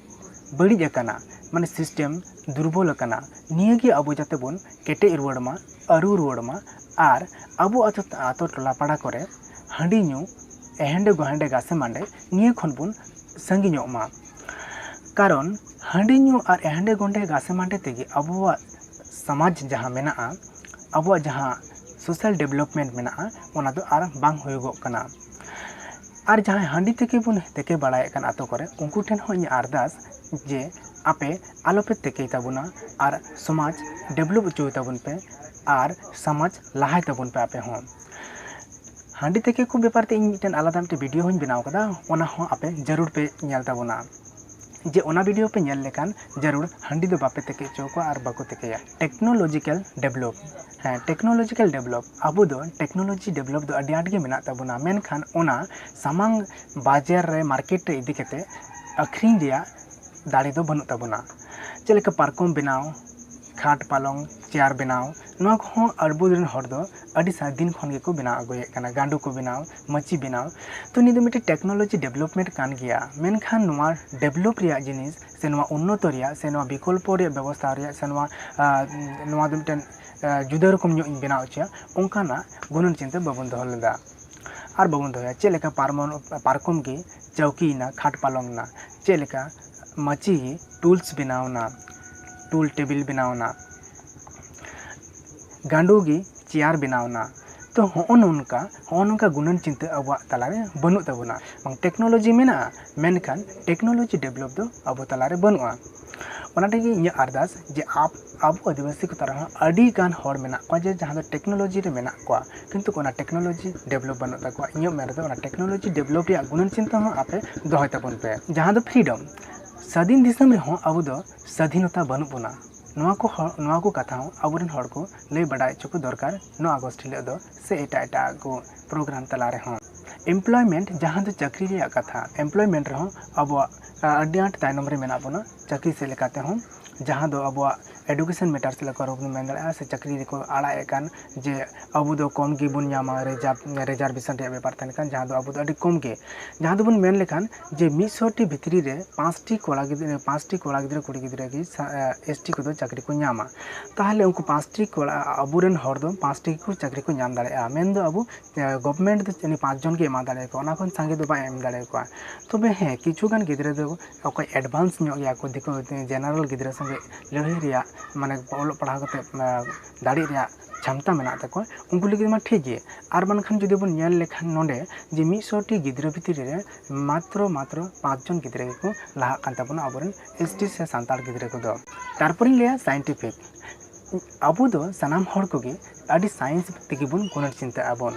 ᱵᱟᱹᱲᱤᱡ ᱟᱠᱟᱱᱟ, ᱢᱟᱱᱮ ᱥᱤᱥᱴᱮᱢ ᱫᱩᱨᱵᱚᱞ ᱟᱠᱟᱱᱟ᱾ ᱱᱤᱭᱟᱹ ᱜᱮ ᱟᱵᱚ ᱡᱟᱛᱮ ᱵᱚᱱ ᱠᱮᱴᱮᱡ ᱨᱩᱣᱟᱹᱲ ᱢᱟ, ᱟᱹᱨᱩ ᱨᱩᱣᱟᱹᱲ ᱢᱟ, ᱟᱨ ᱟᱵᱚ ᱟᱛᱳ, ᱟᱛᱳ ᱴᱚᱞᱟ ᱯᱟᱲᱟ ᱠᱚᱨᱮ ᱦᱟᱺᱰᱤ ᱧᱩ, ᱮᱦᱮᱸᱰᱮ ᱜᱚᱦᱮᱸᱰᱮ ᱜᱟᱥᱮ ᱢᱟᱸᱰᱮ ᱱᱤᱭᱟᱹ ᱠᱷᱚᱱ ᱵᱚᱱ ᱥᱟᱺᱜᱤᱧᱚᱜ ᱢᱟ᱾ ᱠᱟᱨᱚᱱ ᱦᱟᱺᱰᱤ ᱧᱩ ᱟᱨ ᱮᱦᱮᱸᱰᱮ ᱜᱚᱸᱰᱮ ᱜᱟᱥᱮ ᱢᱟᱸᱰᱮ ᱛᱮᱜᱮ ᱟᱵᱚᱣᱟᱜ ᱥᱚᱢᱟᱡᱽ ᱡᱟᱦᱟᱸ ᱢᱮᱱᱟᱜᱼᱟ, ᱟᱵᱚᱣᱟᱜ ᱡᱟᱦᱟᱸ ᱥᱳᱥᱟᱞ ᱰᱮᱵᱷᱞᱚᱯᱢᱮᱱᱴ ᱢᱮᱱᱟᱜᱼᱟ, ᱚᱱᱟ ᱫᱚ ᱟᱨ ᱵᱟᱝ ᱦᱩᱭᱩᱜᱚᱜ ᱠᱟᱱᱟ᱾ ᱟᱨ ᱡᱟᱦᱟᱸᱭ ᱦᱟᱺᱰᱤ ᱛᱮᱜᱮ ᱵᱚᱱ ᱛᱮᱠᱮ ᱵᱟᱲᱟᱭᱮᱫ ᱠᱟᱱ ᱟᱛᱳ ᱠᱚᱨᱮ, ᱩᱱᱠᱩ ᱴᱷᱮᱱ ᱦᱚᱸ ᱤᱧᱟᱹᱜ ᱟᱨᱫᱟᱥ ᱡᱮ ᱟᱯᱮ ᱟᱞᱚᱯᱮ ᱛᱮᱠᱮᱭ ᱛᱟᱵᱚᱱᱟ ᱟᱨ ᱥᱚᱢᱟᱡᱽ ᱰᱮᱵᱷᱞᱚᱯ ᱦᱚᱪᱚᱭ ᱛᱟᱵᱚᱱ ᱯᱮ ᱟᱨ ᱥᱚᱢᱟᱡᱽ ᱞᱟᱦᱟᱭ ᱛᱟᱵᱚᱱ ᱯᱮ ᱟᱯᱮ ᱦᱚᱸ᱾ ᱦᱟᱺᱰᱤ ᱛᱮᱠᱮ ᱠᱚ ᱵᱮᱯᱟᱨ ᱛᱮ ᱤᱧ ᱢᱤᱫᱴᱮᱱ ᱟᱞᱟᱫᱟ ᱢᱤᱫᱴᱮᱱ ᱵᱷᱤᱰᱤᱭᱳ ᱦᱚᱸᱧ ᱵᱮᱱᱟᱣ ᱠᱟᱫᱟ, ᱚᱱᱟ ᱦᱚᱸ ᱟᱯᱮ ᱡᱟᱹᱨᱩᱲ ᱯᱮ ᱧᱮᱞ ᱛᱟᱵᱚᱱᱟ᱾ ᱡᱮ ᱚᱱᱟ ᱵᱷᱤᱰᱤᱭᱳ ᱯᱮ ᱧᱮᱞ ᱞᱮᱠᱷᱟᱱ ᱡᱟᱹᱨᱩᱲ ᱦᱟᱺᱰᱤ ᱫᱚ ᱵᱟᱯᱮ ᱛᱮᱠᱮ ᱦᱚᱪᱚ ᱠᱚᱣᱟ ᱟᱨ ᱵᱟᱠᱚ ᱛᱮᱠᱮᱭᱟ᱾ ᱴᱮᱠᱱᱳᱞᱚᱡᱤᱠᱮᱞ ᱰᱮᱵᱷᱞᱚᱯ᱾ ᱦᱮᱸ, ᱴᱮᱠᱱᱳᱞᱚᱡᱤᱠᱮᱞ ᱰᱮᱵᱷᱞᱚᱯ᱾ ᱟᱵᱚ ᱫᱚ ᱴᱮᱠᱱᱳᱞᱚᱡᱤ ᱰᱮᱵᱷᱞᱚᱯ ᱫᱚ ᱟᱹᱰᱤ ᱟᱸᱴ ᱜᱮ ᱢᱮᱱᱟᱜ ᱛᱟᱵᱚᱱᱟ, ᱢᱮᱱᱠᱷᱟᱱ ᱚᱱᱟ ᱥᱟᱢᱟᱝ ᱵᱟᱡᱟᱨ ᱨᱮ, ᱢᱟᱨᱠᱮᱴ ᱨᱮ ᱤᱫᱤ ᱠᱟᱛᱮ ᱟᱹᱠᱷᱨᱤᱧ ᱨᱮᱭᱟᱜ ᱫᱟᱲᱮ ᱫᱚ ᱵᱟᱹᱱᱩᱜ ᱛᱟᱵᱚᱱᱟ᱾ ᱪᱮᱫ ᱞᱮᱠᱟ ᱯᱟᱨᱠᱚᱢ ᱵᱮᱱᱟᱣ, ᱠᱷᱟᱴ ᱯᱟᱞᱚᱝ, ᱪᱮᱭᱟᱨ ᱵᱮᱱᱟᱣ, ᱱᱚᱣᱟ ᱠᱚᱦᱚᱸ ᱟᱵᱚ ᱨᱮᱱ ᱦᱚᱲ ᱫᱚ ᱟᱹᱰᱤ ᱥᱟ-, ᱫᱤᱱ ᱠᱷᱚᱱ ᱜᱮᱠᱚ ᱵᱮᱱᱟᱣ ᱟᱹᱜᱩᱭᱮᱫ ᱠᱟᱱᱟ᱾ ᱜᱟᱸᱰᱚ ᱠᱚ ᱵᱮᱱᱟᱣ, ᱢᱟᱹᱪᱤ ᱵᱮᱱᱟᱣ᱾ ᱛᱚ, ᱱᱤᱭᱟᱹ ᱫᱚ ᱢᱤᱫᱴᱮᱱ ᱴᱮᱠᱱᱳᱞᱚᱡᱤ ᱰᱮᱵᱷᱞᱚᱯᱢᱮᱱᱴ ᱠᱟᱱ ᱜᱮᱭᱟ, ᱢᱮᱱᱠᱷᱟᱱ ᱱᱚᱣᱟ ᱰᱮᱵᱷᱞᱚᱯ ᱨᱮᱭᱟᱜ ᱡᱤᱱᱤᱥ ᱥᱮ ᱱᱚᱣᱟ ᱩᱱᱱᱚᱛᱚ ᱨᱮᱭᱟᱜ ᱥᱮ ᱱᱚᱣᱟ ᱵᱤᱠᱚᱞᱯᱚ ᱨᱮᱭᱟᱜ ᱵᱮᱵᱚᱥᱛᱷᱟ ᱨᱮᱭᱟᱜ ᱥᱮ ᱱᱚᱣᱟ, ᱟᱸ, ᱱᱚᱣᱟ ᱫᱚ ᱢᱤᱫᱴᱮᱱ, ᱟᱸ, ᱡᱩᱫᱟᱹ ᱨᱚᱠᱚᱢ ᱧᱚᱜ ᱤᱧ ᱵᱮᱱᱟᱣ ᱦᱚᱪᱚᱭᱟ, ᱚᱱᱠᱟᱱᱟᱜ ᱜᱩᱱᱟᱹᱱ ᱪᱤᱱᱛᱟᱹ ᱵᱟᱵᱚᱱ ᱫᱚᱦᱚ ᱞᱮᱫᱟ᱾ ᱟᱨ ᱵᱟᱵᱚᱱ ᱫᱚᱦᱚᱭᱟ᱾ ᱪᱮᱫ ᱞᱮᱠᱟ ᱯᱟᱨᱢᱚᱱ-, ᱯᱟᱨᱠᱚᱢ ᱜᱮ ᱪᱟᱹᱣᱠᱤᱭᱮᱱᱟ, ᱠᱷᱟᱴ ᱯᱟᱞᱚᱝ ᱮᱱᱟ, ᱪᱮᱫ ᱞᱮᱠᱟ ᱢᱟᱹᱪᱤ ᱜᱮ ᱴᱩᱞᱥ ᱵᱮᱱᱟᱣ ᱮᱱᱟ, ᱴᱩᱞ ᱴᱮᱵᱤᱞ ᱵᱮᱱᱟᱣ ᱮᱱᱟ, ᱜᱟᱸᱰᱚ ᱜᱮ ᱪᱮᱭᱟᱨ ᱵᱮᱱᱟᱣ ᱮᱱᱟ᱾ ᱛᱚ, ᱦᱚᱸᱜᱼᱚ ᱱᱚᱝᱠᱟ, ᱦᱚᱸᱜᱼᱚ ᱱᱚᱝᱠᱟ ᱜᱩᱱᱟᱹᱱ ᱪᱤᱱᱛᱟᱹ ᱟᱵᱚᱣᱟᱜ ᱛᱟᱞᱟᱨᱮ ᱵᱟᱹᱱᱩᱜ ᱛᱟᱵᱚᱱᱟ᱾ ᱵᱟᱝ, ᱴᱮᱠᱱᱳᱞᱚᱡᱤ ᱢᱮᱱᱟᱜᱼᱟ, ᱢᱮᱱᱠᱷᱟᱱ ᱴᱮᱠᱱᱳᱞᱚᱡᱤ ᱰᱮᱵᱷᱞᱚᱯ ᱫᱚ ᱟᱵᱚ ᱛᱟᱞᱟᱨᱮ ᱵᱟᱹᱱᱩᱜᱼᱟ᱾ ᱚᱱᱟ ᱛᱮᱜᱮ ᱤᱧᱟᱹᱜ ᱟᱨᱫᱟᱥ ᱡᱮ ᱟᱵ-, ᱟᱵᱚ ᱟᱹᱫᱤᱵᱟᱹᱥᱤ ᱠᱚ ᱛᱟᱞᱟ ᱨᱮᱦᱚᱸ ᱟᱹᱰᱤ ᱜᱟᱱ ᱦᱚᱲ ᱢᱮᱱᱟᱜ ᱠᱚᱣᱟ ᱡᱮ ᱡᱟᱦᱟᱸ ᱫᱚ ᱴᱮᱠᱱᱳᱞᱚᱡᱤ ᱨᱮ ᱢᱮᱱᱟᱜ ᱠᱚᱣᱟ, ᱠᱤᱱᱛᱩ ᱚᱱᱟ ᱴᱮᱠᱱᱳᱞᱚᱡᱤ ᱰᱮᱵᱷᱞᱚᱯ ᱵᱟᱹᱱᱩᱜ ᱛᱟᱠᱚᱣᱟ᱾ ᱤᱧᱟᱹᱜ ᱢᱮᱱ ᱨᱮᱫᱚ ᱚᱱᱟ ᱴᱮᱠᱱᱳᱞᱚᱡᱤ ᱰᱮᱵᱷᱞᱚᱯ ᱨᱮᱭᱟᱜ ᱜᱩᱱᱟᱹᱱ ᱪᱤᱱᱛᱟᱹ ᱦᱚᱸ ᱟᱯᱮ ᱫᱚᱦᱚᱭ ᱛᱟᱵᱚᱱ ᱯᱮ᱾ ᱡᱟᱦᱟᱸ ᱫᱚ ᱯᱷᱨᱤᱰᱚᱢ, ᱥᱟᱹᱫᱷᱤᱱ ᱫᱤᱥᱚᱢ ᱨᱮᱦᱚᱸ ᱟᱵᱚ ᱫᱚ ᱥᱟᱹᱫᱷᱤᱱᱚᱛᱟ ᱵᱟᱹᱱᱩᱜ ᱵᱚᱱᱟ᱾ ᱱᱚᱣᱟ ᱠᱚ ᱦᱚ-, ᱱᱚᱣᱟ ᱠᱚ ᱠᱟᱛᱷᱟ ᱦᱚᱸ ᱟᱵᱚᱨᱮᱱ ᱦᱚᱲ ᱠᱚ ᱞᱟᱹᱭ ᱵᱟᱰᱟᱭ ᱦᱚᱪᱚ ᱠᱚ ᱫᱚᱨᱠᱟᱨ, ᱱᱚᱣᱟ ᱟᱜᱚᱥᱴ ᱦᱤᱞᱳᱜ ᱫᱚ ᱥᱮ ᱮᱴᱟᱜ ᱮᱴᱟᱜ ᱠᱚ ᱯᱨᱳᱜᱨᱟᱢ ᱛᱟᱞᱟ ᱨᱮᱦᱚᱸ᱾ ᱮᱢᱯᱞᱚᱭᱢᱮᱱᱴ, ᱡᱟᱦᱟᱸ ᱫᱚ ᱪᱟᱹᱠᱨᱤ ᱨᱮᱭᱟᱜ ᱠᱟᱛᱷᱟ, ᱮᱢᱯᱞᱚᱭᱢᱮᱱᱴ ᱨᱮᱦᱚᱸ ᱟᱵᱚᱣᱟᱜ, ᱟ, ᱟᱹᱰᱤ ᱟᱸᱴ ᱛᱟᱭᱱᱚᱢ ᱨᱮ ᱢᱮᱱᱟᱜ ᱵᱚᱱᱟ ᱪᱟᱹᱠᱨᱤ ᱥᱮᱫ ᱞᱮᱠᱟ ᱛᱮᱦᱚᱸ, ᱡᱟᱦᱟᱸ ᱫᱚ ᱟᱵᱚᱣᱟᱜ ᱮᱰᱩᱠᱮᱥᱚᱱ ᱢᱮᱴᱟᱨ ᱥᱮᱫ ᱞᱮᱠᱟ ᱨᱮᱦᱚᱸ ᱵᱚᱱ ᱢᱮᱱ ᱫᱟᱲᱮᱭᱟᱜᱼᱟ, ᱥᱮ ᱪᱟᱹᱠᱨᱤ ᱨᱮᱠᱚ ᱟᱲᱟᱜ ᱮᱫ ᱠᱟᱱ, ᱡᱮ ᱟᱵᱚ ᱫᱚ ᱠᱚᱢ ᱜᱮᱵᱚᱱ ᱧᱟᱢᱟ, ᱨᱤᱡᱟᱨᱵᱷ-, ᱨᱤᱡᱟᱨᱵᱷᱮᱥᱚᱱ ᱨᱮᱭᱟᱜ ᱵᱮᱯᱟᱨ ᱛᱟᱦᱮᱱ ᱠᱷᱟᱱ, ᱡᱟᱦᱟᱸ ᱫᱚ ᱟᱵᱚ ᱫᱚ ᱟᱹᱰᱤ ᱠᱚᱢ ᱜᱮ, ᱡᱟᱦᱟᱸ ᱫᱚᱵᱚᱱ ᱢᱮᱱ ᱞᱮᱠᱷᱟᱱ ᱡᱮ ᱢᱤᱫ ᱥᱚ ᱴᱤ ᱵᱷᱤᱛᱨᱤ ᱨᱮ ᱯᱟᱸᱪ ᱴᱤ ᱠᱚᱲᱟ ᱜᱤᱫᱽᱨᱟᱹ, ᱯᱟᱸᱪ ᱴᱤ ᱠᱚᱲᱟ ᱜᱤᱫᱽᱨᱟᱹ, ᱠᱩᱲᱤ ᱜᱤᱫᱽᱨᱟᱹ ᱜᱮ ᱥᱟ-, ᱮ, ᱮᱥ ᱴᱤ ᱠᱚᱫᱚ ᱪᱟᱹᱠᱨᱤ ᱠᱚ ᱧᱟᱢᱟ᱾ ᱛᱟᱦᱚᱞᱮ ᱩᱱᱠᱩ ᱯᱟᱸᱪ ᱴᱤ ᱠᱚᱲᱟ, ᱟᱵᱚᱨᱮᱱ ᱦᱚᱲ ᱫᱚ ᱯᱟᱸᱪ ᱴᱤ ᱠᱚ ᱪᱟᱹᱠᱨᱤ ᱠᱚ ᱧᱟᱢ ᱫᱟᱲᱮᱭᱟᱜᱼᱟ᱾ ᱢᱮᱱᱫᱚ ᱟᱵᱚ, ᱮ, ᱜᱚᱵᱷᱢᱮᱱᱴ ᱫᱚ ᱩᱱᱤ ᱯᱟᱸᱪ ᱡᱚᱱ ᱜᱮ ᱮᱢᱟ ᱫᱟᱲᱮᱭᱟᱠᱚᱣᱟ, ᱚᱱᱟ ᱠᱷᱚᱱ ᱥᱟᱸᱜᱮ ᱫᱚ ᱵᱟᱭ ᱮᱢ ᱫᱟᱲᱮᱭᱟᱠᱚᱣᱟ᱾ ᱛᱚᱵᱮ ᱦᱮᱸ, ᱠᱤᱪᱷᱩ ᱜᱟᱱ ᱜᱤᱫᱽᱨᱟᱹ ᱫᱚ ᱚᱠᱚᱭ ᱮᱰᱵᱷᱟᱱᱥ ᱧᱚᱜ ᱜᱮᱭᱟ ᱠᱚ, ᱫᱤᱠᱩ ᱡᱮᱱᱟᱨᱮᱞ ᱜᱤᱫᱽᱨᱟᱹ ᱥᱚᱸᱜᱮ ᱞᱟᱹᱲᱦᱟᱹᱭ ᱨᱮᱭᱟᱜ, ᱢᱟᱱᱮ ᱚᱞᱚᱜ ᱯᱟᱲᱦᱟᱣ ᱠᱟᱛᱮ, ᱮ, ᱫᱟᱲᱮ ᱨᱮᱭᱟᱜ ᱪᱷᱟᱢᱛᱟ ᱢᱮᱱᱟᱜ ᱛᱟᱠᱚᱣᱟ, ᱩᱱᱠᱩ ᱞᱟᱹᱜᱤᱫ ᱢᱟ ᱴᱷᱤᱠ ᱜᱮ᱾ ᱟᱨ ᱵᱟᱝᱠᱷᱟᱱ ᱡᱩᱫᱤ ᱵᱚᱱ ᱧᱮᱞ ᱞᱮᱠᱷᱟᱱ ᱱᱚᱰᱮ ᱡᱮ ᱢᱤᱫ ᱥᱚ ᱴᱤ ᱜᱤᱫᱽᱨᱟᱹ ᱵᱷᱤᱛᱨᱤ ᱨᱮ ᱢᱟᱛᱨᱚ, ᱢᱟᱛᱨᱚ ᱯᱟᱸᱪ ᱡᱚᱱ ᱜᱤᱫᱽᱨᱟᱹ ᱜᱮᱠᱚ ᱞᱟᱦᱟᱜ ᱠᱟᱱ ᱛᱟᱵᱚᱱᱟ ᱟᱵᱚᱨᱮᱱ ᱮᱥ ᱴᱤ ᱥᱮ ᱥᱟᱱᱛᱟᱲ ᱜᱤᱫᱽᱨᱟᱹ ᱠᱚᱫᱚ᱾ ᱛᱟᱨᱯᱚᱨᱮᱧ ᱞᱟᱹᱭᱟ ᱥᱟᱭᱮᱱᱴᱤᱯᱷᱤᱠ᱾ ᱟᱵᱚ ᱫᱚ ᱥᱟᱱᱟᱢ ᱦᱚᱲ ᱠᱚᱜᱮ ᱟᱹᱰᱤ ᱥᱟᱭᱮᱱᱥ ᱛᱮᱜᱮ ᱵᱚᱱ ᱜᱩᱱᱟᱹᱱ ᱪᱤᱱᱛᱟᱹᱜ ᱟᱵᱚᱱ᱾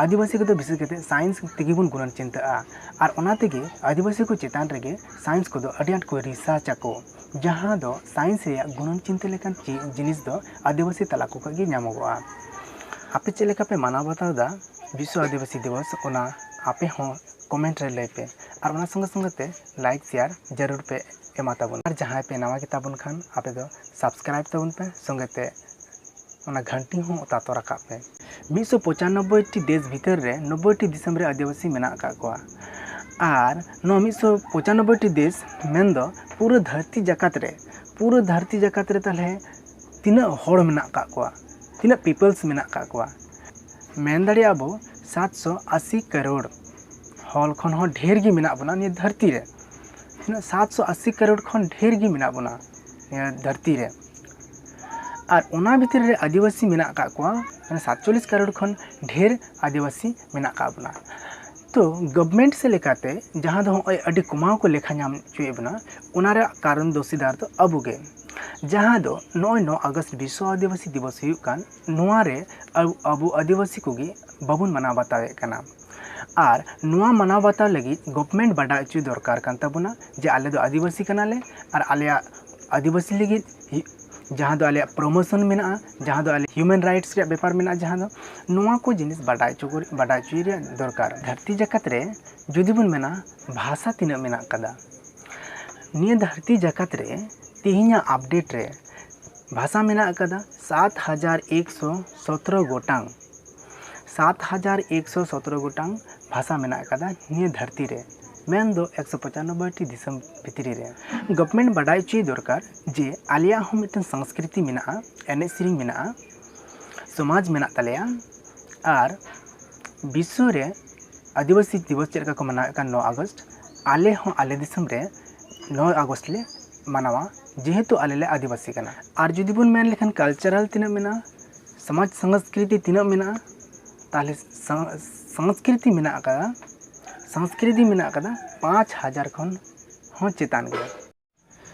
ᱟᱹᱫᱤᱵᱟᱹᱥᱤ ᱠᱚᱫᱚ ᱵᱤᱥᱮᱥ ᱠᱟᱛᱮ ᱥᱟᱭᱮᱱᱥ ᱛᱮᱜᱮ ᱵᱚᱱ ᱜᱩᱱᱟᱹᱱ ᱪᱤᱱᱛᱟᱹᱜᱼᱟ᱾ ᱟᱨ ᱚᱱᱟ ᱛᱮᱜᱮ ᱟᱹᱫᱤᱵᱟᱹᱥᱤ ᱠᱚ ᱪᱮᱛᱟᱱ ᱨᱮᱜᱮ ᱥᱟᱭᱮᱱᱥ ᱠᱚᱫᱚ ᱟᱹᱰᱤ ᱟᱸᱴ ᱠᱚ ᱨᱤᱥᱟᱨᱪ ᱟᱠᱚ, ᱡᱟᱦᱟᱸ ᱫᱚ ᱥᱟᱭᱮᱱᱥ ᱨᱮᱭᱟᱜ ᱜᱩᱱᱟᱹᱱ ᱪᱤᱱᱛᱟᱹ ᱞᱮᱠᱟᱱ ᱪᱤ-, ᱡᱤᱱᱤᱥ ᱫᱚ ᱟᱹᱫᱤᱵᱟᱹᱥᱤ ᱛᱟᱞᱟ ᱠᱚ ᱠᱷᱚᱱ ᱜᱮ ᱧᱟᱢᱚᱜᱚᱜᱼᱟ᱾ ᱟᱯᱮ ᱪᱮᱫ ᱞᱮᱠᱟ ᱯᱮ ᱢᱟᱱᱟᱣ ᱵᱟᱛᱟᱣ ᱮᱫᱟ ᱵᱤᱥᱥᱚ ᱟᱹᱫᱤᱵᱟᱹᱥᱤ ᱫᱤᱵᱚᱥ, ᱚᱱᱟ ᱟᱯᱮ ᱦᱚᱸ ᱠᱚᱢᱮᱱᱴ ᱨᱮ ᱞᱟᱹᱭ ᱯᱮ᱾ ᱟᱨ ᱚᱱᱟ ᱥᱚᱸᱜᱮ ᱥᱚᱸᱜᱮ ᱛᱮ ᱞᱟᱭᱤᱠ, ᱥᱮᱭᱟᱨ ᱡᱟᱹᱨᱩᱲ ᱯᱮ ᱮᱢᱟ ᱛᱟᱵᱚᱱᱟ᱾ ᱟᱨ ᱡᱟᱦᱟᱸᱭ ᱯᱮ ᱱᱟᱣᱟ ᱜᱮᱛᱟ ᱵᱚᱱ ᱠᱷᱟᱱ, ᱟᱯᱮ ᱫᱚ ᱥᱟᱵᱥᱠᱨᱟᱭᱤᱵ ᱛᱟᱵᱚᱱ ᱯᱮ, ᱥᱚᱸᱜᱮ ᱛᱮ ᱚᱱᱟ ᱜᱷᱟᱱᱴᱤ ᱦᱚᱸ ᱚᱛᱟ ᱛᱚᱨᱟ ᱠᱟᱜ ᱯᱮ᱾ ᱢᱤᱫ ᱥᱚ ᱯᱚᱸᱪᱟᱱᱚᱵᱵᱳᱭ ᱴᱤ ᱫᱮᱥ ᱵᱷᱤᱛᱟᱹᱨ ᱨᱮ ᱱᱚᱵᱵᱳᱭ ᱴᱤ ᱫᱤᱥᱚᱢ ᱨᱮ ᱟᱹᱫᱤᱵᱟᱹᱥᱤ ᱢᱮᱱᱟᱜ ᱟᱠᱟᱫ ᱠᱚᱣᱟ᱾ ᱟᱨ ᱱᱚᱣᱟ ᱢᱤᱫ ᱥᱚ ᱯᱚᱸᱪᱟᱱᱚᱵᱵᱳᱭ ᱴᱤ ᱫᱮᱥ ᱢᱮᱱᱫᱚ ᱯᱩᱨᱟᱹ ᱫᱷᱟᱹᱨᱛᱤ ᱡᱟᱠᱟᱛ ᱨᱮ, ᱯᱩᱨᱟᱹ ᱫᱷᱟᱹᱨᱛᱤ ᱡᱟᱠᱟᱛ ᱨᱮ ᱛᱟᱦᱚᱞᱮ ᱛᱤᱱᱟᱹᱜ ᱦᱚᱲ ᱢᱮᱱᱟᱜ ᱟᱠᱟᱫ ᱠᱚᱣᱟ, ᱛᱤᱱᱟᱹᱜ ᱯᱤᱯᱚᱞᱥ ᱢᱮᱱᱟᱜ ᱟᱠᱟᱫ ᱠᱚᱣᱟ? ᱢᱮᱱ ᱫᱟᱲᱮᱭᱟᱜᱼᱟ ᱵᱚ ᱥᱟᱛᱥᱚ ᱟᱥᱤ ᱠᱟᱨᱳᱲ ᱦᱚᱲ ᱠᱷᱚᱱ ᱦᱚᱸ ᱰᱷᱮᱨ ᱜᱮ ᱢᱮᱱᱟᱜ ᱵᱚᱱᱟ ᱱᱤᱭᱟᱹ ᱫᱷᱟᱹᱨᱛᱤ ᱨᱮ᱾ ᱛᱤᱱᱟᱹᱜ? ᱥᱟᱛᱥᱚ ᱟᱥᱤ ᱠᱟᱨᱳᱲ ᱠᱷᱚᱱ ᱰᱷᱮᱨ ᱜᱮ ᱢᱮᱱᱟᱜ ᱵᱚᱱᱟ ᱱᱤᱭᱟᱹ ᱫᱷᱟᱹᱨᱛᱤ ᱨᱮ᱾ ᱟᱨ ᱚᱱᱟ ᱵᱷᱤᱛᱤᱨ ᱨᱮ ᱟᱹᱫᱤᱵᱟᱹᱥᱤ ᱢᱮᱱᱟᱜ ᱟᱠᱟᱫ ᱠᱚᱣᱟ, ᱢᱟᱱᱮ ᱥᱟᱛᱪᱚᱞᱞᱤᱥ ᱠᱟᱨᱳᱲ ᱠᱷᱚᱱ ᱰᱷᱮᱨ ᱟᱹᱫᱤᱵᱟᱹᱥᱤ ᱢᱮᱱᱟᱜ ᱟᱠᱟᱫ ᱵᱚᱱᱟ᱾ ᱛᱚ ᱜᱚᱵᱷᱢᱮᱱᱴ ᱥᱮᱫ ᱞᱮᱠᱟᱛᱮ ᱡᱟᱦᱟᱸ ᱫᱚ ᱦᱚᱸᱜᱼᱚᱭ ᱟᱹᱰᱤ ᱠᱚᱢᱟᱣ ᱠᱚ ᱞᱮᱠᱷᱟ ᱧᱟᱢ ᱦᱚᱪᱚᱭᱮᱫ ᱵᱚᱱᱟ, ᱚᱱᱟ ᱨᱮᱭᱟᱜ ᱠᱟᱨᱚᱱ ᱫᱳᱥᱤᱫᱟᱨ ᱫᱚ ᱟᱵᱚ ᱜᱮ᱾ ᱡᱟᱦᱟᱸ ᱫᱚ ᱱᱚᱜᱼᱚᱭ ᱱᱚ ᱟᱜᱚᱥᱴ ᱵᱤᱥᱥᱚ ᱟᱹᱫᱤᱵᱟᱹᱥᱤ ᱫᱤᱵᱚᱥ ᱦᱩᱭᱩᱜ ᱠᱟᱱ, ᱱᱚᱣᱟ ᱨᱮ ᱟᱵᱚ, ᱟᱵᱚ ᱟᱹᱫᱤᱵᱟᱹᱥᱤ ᱠᱚᱜᱮ ᱵᱟᱵᱚᱱ ᱢᱟᱱᱟᱣ ᱵᱟᱛᱟᱣᱮᱫ ᱠᱟᱱᱟ᱾ ᱟᱨ ᱱᱚᱣᱟ ᱢᱟᱱᱟᱣ ᱵᱟᱛᱟᱣ ᱞᱟᱹᱜᱤᱫ ᱜᱚᱵᱷᱢᱮᱱᱴ ᱵᱟᱰᱟᱭ ᱦᱚᱪᱚ ᱫᱚᱨᱠᱟᱨ ᱠᱟᱱ ᱛᱟᱵᱚᱱᱟ ᱡᱮ ᱟᱞᱮ ᱫᱚ ᱟᱹᱫᱤᱵᱟᱹᱥᱤ ᱠᱟᱱᱟᱞᱮ ᱟᱨ ᱟᱞᱮᱭᱟᱜ ᱟᱹᱫᱤᱵᱟᱹᱥᱤ ᱞᱟᱹᱜᱤᱫ ᱡᱟᱦᱟᱸ ᱫᱚ ᱟᱞᱮᱭᱟᱜ ᱯᱨᱚᱢᱳᱥᱚᱱ ᱢᱮᱱᱟᱜᱼᱟ, ᱡᱟᱦᱟᱸ ᱫᱚ ᱟᱞᱮ ᱦᱤᱭᱩᱢᱮᱱ ᱨᱟᱭᱤᱴᱥ ᱨᱮᱭᱟᱜ ᱵᱮᱯᱟᱨ ᱢᱮᱱᱟᱜᱼᱟ, ᱡᱟᱦᱟᱸ ᱫᱚ ᱱᱚᱣᱟ ᱠᱚ ᱡᱤᱱᱤᱥ ᱵᱟᱰᱟᱭ ᱦᱚᱪᱚ ᱠᱚ ᱵᱟᱰᱟᱭ ᱦᱚᱪᱚᱭ ᱨᱮᱭᱟᱜ ᱫᱚᱨᱠᱟᱨ᱾ ᱫᱷᱟᱹᱨᱛᱤ ᱡᱟᱠᱟᱛ ᱨᱮ ᱡᱩᱫᱤ ᱵᱚᱱ ᱢᱮᱱᱟ ᱵᱷᱟᱥᱟ ᱛᱤᱱᱟᱹᱜ ᱢᱮᱱᱟᱜ ᱠᱟᱫᱟ, ᱱᱤᱭᱟᱹ ᱫᱷᱟᱹᱨᱛᱤ ᱡᱟᱠᱟᱛ ᱨᱮ ᱛᱮᱦᱮᱧᱟᱜ ᱟᱯᱰᱮᱴ ᱨᱮ ᱵᱷᱟᱥᱟ ᱢᱮᱱᱟᱜ ᱟᱠᱟᱫᱟ ᱥᱟᱛ ᱦᱟᱡᱟᱨ ᱮᱠᱥᱚ ᱥᱚᱛᱨᱚ ᱜᱚᱴᱟᱝ᱾ ᱥᱟᱛ ᱦᱟᱡᱟᱨ ᱮᱠᱥᱚ ᱥᱚᱛᱨᱚ ᱜᱚᱴᱟᱝ ᱵᱷᱟᱥᱟ ᱢᱮᱱᱟᱜ ᱟᱠᱟᱫᱟ ᱱᱤᱭᱟᱹ ᱫᱷᱟᱹᱨᱛᱤ ᱨᱮ, ᱢᱮᱱᱫᱚ ᱮᱠᱥᱚ ᱯᱚᱸᱪᱟᱱᱚᱵᱵᱳᱭ ᱴᱤ ᱫᱤᱥᱚᱢ ᱵᱷᱤᱛᱨᱤ ᱨᱮ᱾ ᱜᱚᱵᱷᱢᱮᱱᱴ ᱵᱟᱰᱟᱭ ᱦᱚᱪᱚᱭ ᱫᱚᱨᱠᱟᱨ ᱡᱮ ᱟᱞᱮᱭᱟᱜ ᱦᱚᱸ ᱢᱤᱫᱴᱮᱱ ᱥᱚᱝᱥᱠᱨᱤᱛᱤ ᱢᱮᱱᱟᱜᱼᱟ, ᱮᱱᱮᱡ ᱥᱮᱨᱮᱧ ᱢᱮᱱᱟᱜᱼᱟ, ᱥᱚᱢᱟᱡᱽ ᱢᱮᱱᱟᱜ ᱛᱟᱞᱮᱭᱟ᱾ ᱟᱨ ᱵᱤᱥᱥᱚ ᱨᱮ ᱟᱹᱫᱤᱵᱟᱹᱥᱤ ᱫᱤᱵᱚᱥ ᱪᱮᱫ ᱞᱮᱠᱟ ᱠᱚ ᱢᱟᱱᱟᱣᱮᱫ ᱠᱟᱱ ᱱᱚ ᱟᱜᱚᱥᱴ, ᱟᱞᱮ ᱦᱚᱸ ᱟᱞᱮ ᱫᱤᱥᱚᱢ ᱨᱮ ᱱᱚ ᱟᱜᱚᱥᱴ ᱞᱮ ᱢᱟᱱᱟᱣᱟ, ᱡᱮᱦᱮᱛᱩ ᱟᱞᱮ ᱞᱮ ᱟᱹᱫᱤᱵᱟᱹᱥᱤ ᱠᱟᱱᱟ᱾ ᱟᱨ ᱡᱩᱫᱤ ᱵᱚᱱ ᱢᱮᱱ ᱞᱮᱠᱷᱟᱱ ᱠᱟᱞᱪᱟᱨᱟᱞ ᱛᱤᱱᱟᱹᱜ ᱢᱮᱱᱟᱜᱼᱟ, ᱥᱚᱢᱟᱡᱽ ᱥᱚᱝᱥᱠᱨᱤᱛᱤ ᱛᱤᱱᱟᱹᱜ ᱢᱮᱱᱟᱜᱼᱟ, ᱛᱟᱦᱚᱞᱮ ᱥᱚᱝ-, ᱥᱚᱝᱥᱠᱨᱤᱛᱤ ᱢᱮᱱᱟᱜ ᱟᱠᱟᱫᱟ, ᱥᱚᱝᱥᱠᱨᱤᱛᱤ ᱢᱮᱱᱟᱜ ᱟᱠᱟᱫᱟ ᱯᱟᱸᱪ ᱦᱟᱡᱟᱨ ᱠᱷᱚᱱ ᱦᱚᱸ ᱪᱮᱛᱟᱱ ᱜᱮ᱾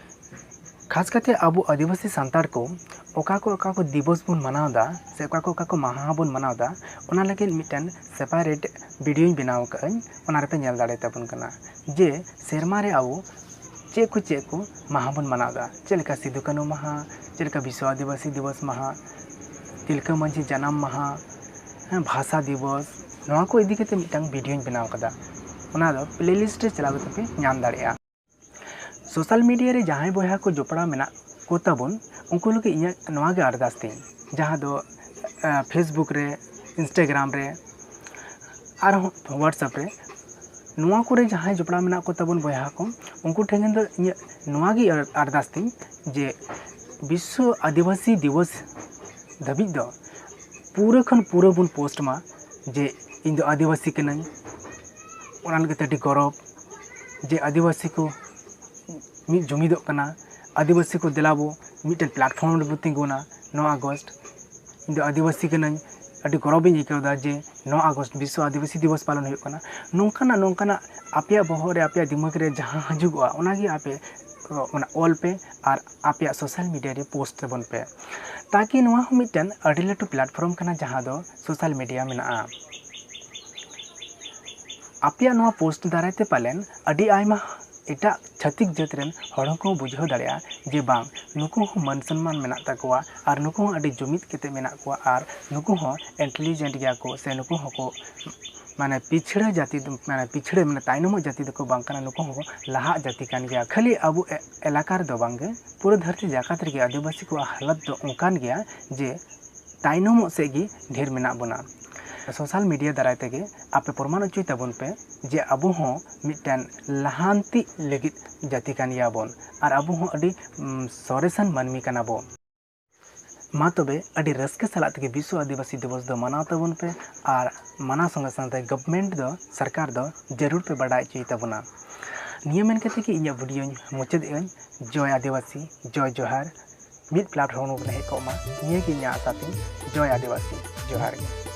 ᱠᱷᱟᱥ ᱠᱟᱛᱮ ᱟᱵᱚ ᱟᱹᱫᱤᱵᱟᱹᱥᱤ ᱥᱟᱱᱛᱟᱲ ᱠᱚ ᱚᱠᱟ ᱠᱚ ᱚᱠᱟ ᱠᱚ ᱫᱤᱵᱚᱥ ᱵᱚᱱ ᱢᱟᱱᱟᱣ ᱮᱫᱟ ᱥᱮ ᱚᱠᱟ ᱠᱚ ᱚᱠᱟ ᱠᱚ ᱢᱟᱦᱟ ᱵᱚᱱ ᱢᱟᱱᱟᱣ ᱮᱫᱟ, ᱚᱱᱟ ᱞᱟᱹᱜᱤᱫ ᱢᱤᱫᱴᱮᱱ ᱥᱮᱯᱟᱨᱮᱴ ᱵᱷᱤᱰᱤᱭᱳᱧ ᱵᱮᱱᱟᱣ ᱟᱠᱟᱫᱟᱹᱧ, ᱚᱱᱟ ᱨᱮᱯᱮ ᱧᱮᱞ ᱫᱟᱲᱮ ᱛᱟᱵᱚᱱ ᱠᱟᱱᱟ ᱡᱮ ᱥᱮᱨᱢᱟ ᱨᱮ ᱟᱵᱚ ᱪᱮᱫ ᱠᱚ ᱪᱮᱫ ᱠᱚ ᱢᱟᱦᱟ ᱵᱚᱱ ᱢᱟᱱᱟᱣ ᱮᱫᱟ, ᱪᱮᱫ ᱞᱮᱠᱟ ᱥᱤᱫᱩ ᱠᱟᱹᱱᱦᱩ ᱢᱟᱦᱟ, ᱪᱮᱫ ᱞᱮᱠᱟ ᱵᱤᱥᱥᱚ ᱟᱹᱫᱤᱵᱟᱹᱥᱤ ᱫᱤᱵᱚᱥ ᱢᱟᱦᱟ, ᱛᱤᱞᱠᱟᱹ ᱢᱟᱹᱡᱷᱤ ᱡᱟᱱᱟᱢ ᱢᱟᱦᱟ, ᱦᱮᱸ, ᱵᱷᱟᱥᱟ ᱫᱤᱵᱚᱥ, ᱱᱚᱣᱟ ᱠᱚ ᱤᱫᱤ ᱠᱟᱛᱮ ᱢᱤᱫᱴᱟᱝ ᱵᱷᱤᱰᱤᱭᱳᱧ ᱵᱮᱱᱟᱣ ᱟᱠᱟᱫᱟ, ᱚᱱᱟ ᱫᱚ ᱯᱞᱮᱞᱤᱥᱴ ᱨᱮ ᱪᱟᱞᱟᱣ ᱠᱟᱛᱮ ᱯᱮ ᱧᱟᱢ ᱫᱟᱲᱮᱭᱟᱜᱼᱟ᱾ ᱥᱳᱥᱟᱞ ᱢᱤᱰᱤᱭᱟ ᱨᱮ ᱡᱟᱦᱟᱸᱭ ᱵᱚᱭᱦᱟ ᱠᱚ ᱡᱚᱯᱲᱟᱣ ᱢᱮᱱᱟᱜ ᱠᱚ ᱛᱟᱵᱚᱱ, ᱩᱱᱠᱩ ᱞᱟᱹᱜᱤᱫ ᱤᱧᱟᱹᱜ ᱱᱚᱣᱟ ᱜᱮ ᱟᱨᱫᱟᱥ ᱛᱤᱧ, ᱡᱟᱦᱟᱸ ᱫᱚ, ᱮ, Facebook ᱨᱮ, Instagram ᱨᱮ, ᱟᱨᱦᱚᱸ WhatsApp ᱨᱮ, ᱱᱚᱣᱟ ᱠᱚᱨᱮ ᱡᱟᱦᱟᱸᱭ ᱡᱚᱯᱲᱟᱣ ᱢᱮᱱᱟᱜ ᱠᱚ ᱛᱟᱵᱚᱱ ᱵᱚᱭᱦᱟ ᱠᱚ, ᱩᱱᱠᱩ ᱴᱷᱮᱱ ᱫᱚ ᱤᱧᱟᱹᱜ ᱱᱚᱣᱟ ᱜᱮ ᱟᱨ-, ᱟᱨᱫᱟᱥ ᱛᱤᱧ ᱡᱮ ᱵᱤᱥᱥᱚ ᱟᱹᱫᱤᱵᱟᱹᱥᱤ ᱫᱤᱵᱚᱥ ᱫᱷᱟᱹᱵᱤᱡ ᱫᱚ ᱯᱩᱨᱟᱹ ᱠᱷᱚᱱ ᱯᱩᱨᱟᱹ ᱵᱚᱱ ᱯᱳᱥᱴ ᱢᱟ ᱡᱮ ᱤᱧ ᱫᱚ ᱟᱹᱫᱤᱵᱟᱹᱥᱤ ᱠᱟᱹᱱᱟᱹᱧ, ᱚᱱᱟ ᱞᱟᱹᱜᱤᱫ ᱛᱮ ᱟᱹᱰᱤ ᱜᱚᱨᱚᱵᱽ ᱡᱮ ᱟᱹᱫᱤᱵᱟᱹᱥᱤ ᱠᱚ ᱢᱤᱫ ᱡᱩᱢᱤᱫᱚᱜ ᱠᱟᱱᱟ, ᱟᱹᱫᱤᱵᱟᱹᱥᱤ ᱠᱚ ᱫᱮᱞᱟ ᱵᱚ ᱢᱤᱫᱴᱮᱱ platform ᱨᱮᱵᱚ ᱛᱤᱸᱜᱩᱱᱟ᱾ ᱱᱚᱣᱟ ᱟᱜᱚᱥᱴ ᱤᱧ ᱫᱚ ᱟᱹᱫᱤᱵᱟᱹᱥᱤ ᱠᱟᱹᱱᱟᱹᱧ, ᱟᱹᱰᱤ ᱜᱚᱨᱚᱵᱽ ᱤᱧ ᱟᱹᱭᱠᱟᱹᱣ ᱮᱫᱟ ᱡᱮ ᱱᱚᱣᱟ ᱟᱜᱚᱥᱴ ᱵᱤᱥᱥᱚ ᱟᱹᱫᱤᱵᱟᱹᱥᱤ ᱫᱤᱵᱚᱥ ᱯᱟᱞᱚᱱ ᱦᱩᱭᱩᱜ ᱠᱟᱱᱟ᱾ ᱱᱚᱝᱠᱟᱱᱟᱜ, ᱱᱚᱝᱠᱟᱱᱟᱜ ᱟᱯᱮᱭᱟᱜ ᱵᱚᱦᱚᱜ ᱨᱮ, ᱟᱯᱮᱭᱟᱜ ᱫᱤᱢᱟᱜᱽ ᱨᱮ ᱡᱟᱦᱟᱸ ᱦᱤᱡᱩᱜᱚᱜᱼᱟ, ᱚᱱᱟᱜᱮ ᱟᱯᱮ ᱚᱱᱟ ᱚᱞ ᱯᱮ ᱟᱨ ᱟᱯᱮᱭᱟᱜ ᱥᱳᱥᱟᱞ ᱢᱤᱰᱤᱭᱟ ᱨᱮ ᱯᱳᱥᱴ ᱛᱟᱵᱚᱱ ᱯᱮ, ᱛᱟᱠᱤ ᱱᱚᱣᱟ ᱦᱚᱸ ᱢᱤᱫᱴᱮᱱ ᱟᱹᱰᱤ ᱞᱟᱹᱴᱩ platform ᱠᱟᱱᱟ ᱡᱟᱦᱟᱸ ᱫᱚ ᱥᱳᱥᱟᱞ ᱢᱤᱰᱤᱭᱟ ᱢᱮᱱᱟᱜᱼᱟ᱾ ᱟᱯᱮᱭᱟᱜ ᱱᱚᱣᱟ ᱯᱳᱥᱴ ᱫᱟᱨᱟᱭ ᱛᱮ ᱯᱟᱞᱮᱱ ᱟᱹᱰᱤ ᱟᱭᱢᱟ ᱮᱴᱟᱜ ᱪᱷᱟᱹᱛᱤᱠ ᱡᱟᱹᱛ ᱨᱮᱱ ᱦᱚᱲ ᱦᱚᱸᱠᱚ ᱵᱩᱡᱷᱟᱹᱣ ᱫᱟᱲᱮᱭᱟᱜᱼᱟ ᱡᱮ ᱵᱟᱝ, ᱱᱩᱠᱩ ᱦᱚᱸ ᱢᱟᱹᱱ ᱥᱚᱱᱢᱟᱱ ᱢᱮᱱᱟᱜ ᱛᱟᱠᱚᱣᱟ ᱟᱨ ᱱᱩᱠᱩ ᱦᱚᱸ ᱟᱹᱰᱤ ᱡᱩᱢᱤᱫ ᱠᱟᱛᱮ ᱢᱮᱱᱟᱜ ᱠᱚᱣᱟ ᱟᱨ ᱱᱩᱠᱩ ᱦᱚᱸ ᱤᱱᱴᱮᱞᱤᱡᱮᱱᱴ ᱜᱮᱭᱟ ᱠᱚ, ᱥᱮ ᱱᱩᱠᱩ ᱦᱚᱸᱠᱚ ᱢᱟᱱᱮ ᱯᱤᱪᱷᱲᱟᱹ ᱡᱟᱹᱛᱤ ᱫᱚ, ᱢᱟᱱᱮ ᱯᱤᱪᱷᱲᱟᱹ, ᱢᱟᱱᱮ ᱛᱟᱭᱱᱚᱢᱚᱜ ᱡᱟᱹᱛᱤ ᱫᱚᱠᱚ ᱵᱟᱝ ᱠᱟᱱᱟ, ᱱᱩᱠᱩ ᱦᱚᱸ ᱞᱟᱦᱟᱜ ᱡᱟᱹᱛᱤ ᱠᱟᱱ ᱜᱮᱭᱟ᱾ ᱠᱷᱟᱹᱞᱤ ᱟᱵᱚ ᱮ-, ᱮᱞᱟᱠᱟ ᱨᱮᱫᱚ ᱵᱟᱝᱜᱮ, ᱯᱩᱨᱟᱹ ᱫᱷᱟᱹᱨᱛᱤ ᱡᱟᱠᱟᱛ ᱨᱮᱜᱮ ᱟᱹᱫᱤᱵᱟᱹᱥᱤ ᱠᱚᱣᱟᱜ ᱦᱟᱞᱚᱛ ᱫᱚ ᱚᱱᱠᱟᱱ ᱜᱮᱭᱟ ᱡᱮ ᱛᱟᱭᱱᱚᱢᱚᱜ ᱥᱮᱫ ᱜᱮ ᱰᱷᱮᱨ ᱢᱮᱱᱟᱜ ᱵᱚᱱᱟ᱾ ᱥᱳᱥᱟᱞ ᱢᱤᱰᱤᱭᱟ ᱫᱟᱨᱟᱭ ᱛᱮᱜᱮ ᱟᱯᱮ ᱯᱨᱚᱢᱟᱱ ᱦᱚᱪᱚᱭ ᱛᱟᱵᱚᱱ ᱯᱮ ᱡᱮ ᱟᱵᱚ ᱦᱚᱸ ᱢᱤᱫᱴᱮᱱ ᱞᱟᱦᱟᱱᱛᱤ ᱞᱟᱹᱜᱤᱫ ᱡᱟᱹᱛᱤ ᱠᱟᱱ ᱜᱮᱭᱟ ᱵᱚᱱ ᱟᱨ ᱟᱵᱚ ᱦᱚᱸ ᱟᱹᱰᱤ, ᱩᱢ, ᱥᱚᱨᱮᱥᱟᱱ ᱢᱟᱹᱱᱢᱤ ᱠᱟᱱᱟ ᱵᱚ᱾ ᱢᱟ ᱛᱚᱵᱮ, ᱟᱹᱰᱤ ᱨᱟᱹᱥᱠᱟᱹ ᱥᱟᱞᱟᱜ ᱛᱮᱜᱮ ᱵᱤᱥᱥᱚ ᱟᱹᱫᱤᱵᱟᱹᱥᱤ ᱫᱤᱵᱚᱥ ᱫᱚ ᱢᱟᱱᱟᱣ ᱛᱟᱵᱚᱱ ᱯᱮ ᱟᱨ ᱢᱟᱱᱟᱣ ᱥᱚᱸᱜᱮ ᱥᱟᱶᱛᱮ ᱜᱚᱵᱷᱢᱮᱱᱴ ᱫᱚ, ᱥᱚᱨᱠᱟᱨ ᱫᱚ ᱡᱟᱹᱨᱩᱲ ᱯᱮ ᱵᱟᱰᱟᱭ ᱦᱚᱪᱚᱭ ᱛᱟᱵᱚᱱᱟ᱾ ᱱᱤᱭᱟᱹ ᱢᱮᱱ ᱠᱟᱛᱮ ᱜᱮ ᱤᱧᱟᱹᱜ ᱵᱷᱤᱰᱤᱭᱳᱧ ᱢᱩᱪᱟᱹᱫᱮᱜᱼᱟᱹᱧ᱾ ᱡᱚᱭ ᱟᱹᱫᱤᱵᱟᱹᱥᱤ, ᱡᱚᱭ ᱡᱚᱦᱟᱨ᱾ ᱢᱤᱫ ᱯᱞᱟᱴᱯᱷᱚᱨᱢ ᱨᱮᱵᱚᱱ ᱦᱮᱡ ᱠᱚᱜ ᱢᱟ, ᱱᱤᱭᱟᱹ ᱜᱮ ᱤᱧᱟᱹᱜ ᱟᱥᱟ ᱛᱤᱧ᱾ ᱡᱚᱭ ᱟᱹᱫᱤᱵᱟᱹᱥᱤ, ᱡᱚᱦᱟᱨ ᱜᱮ᱾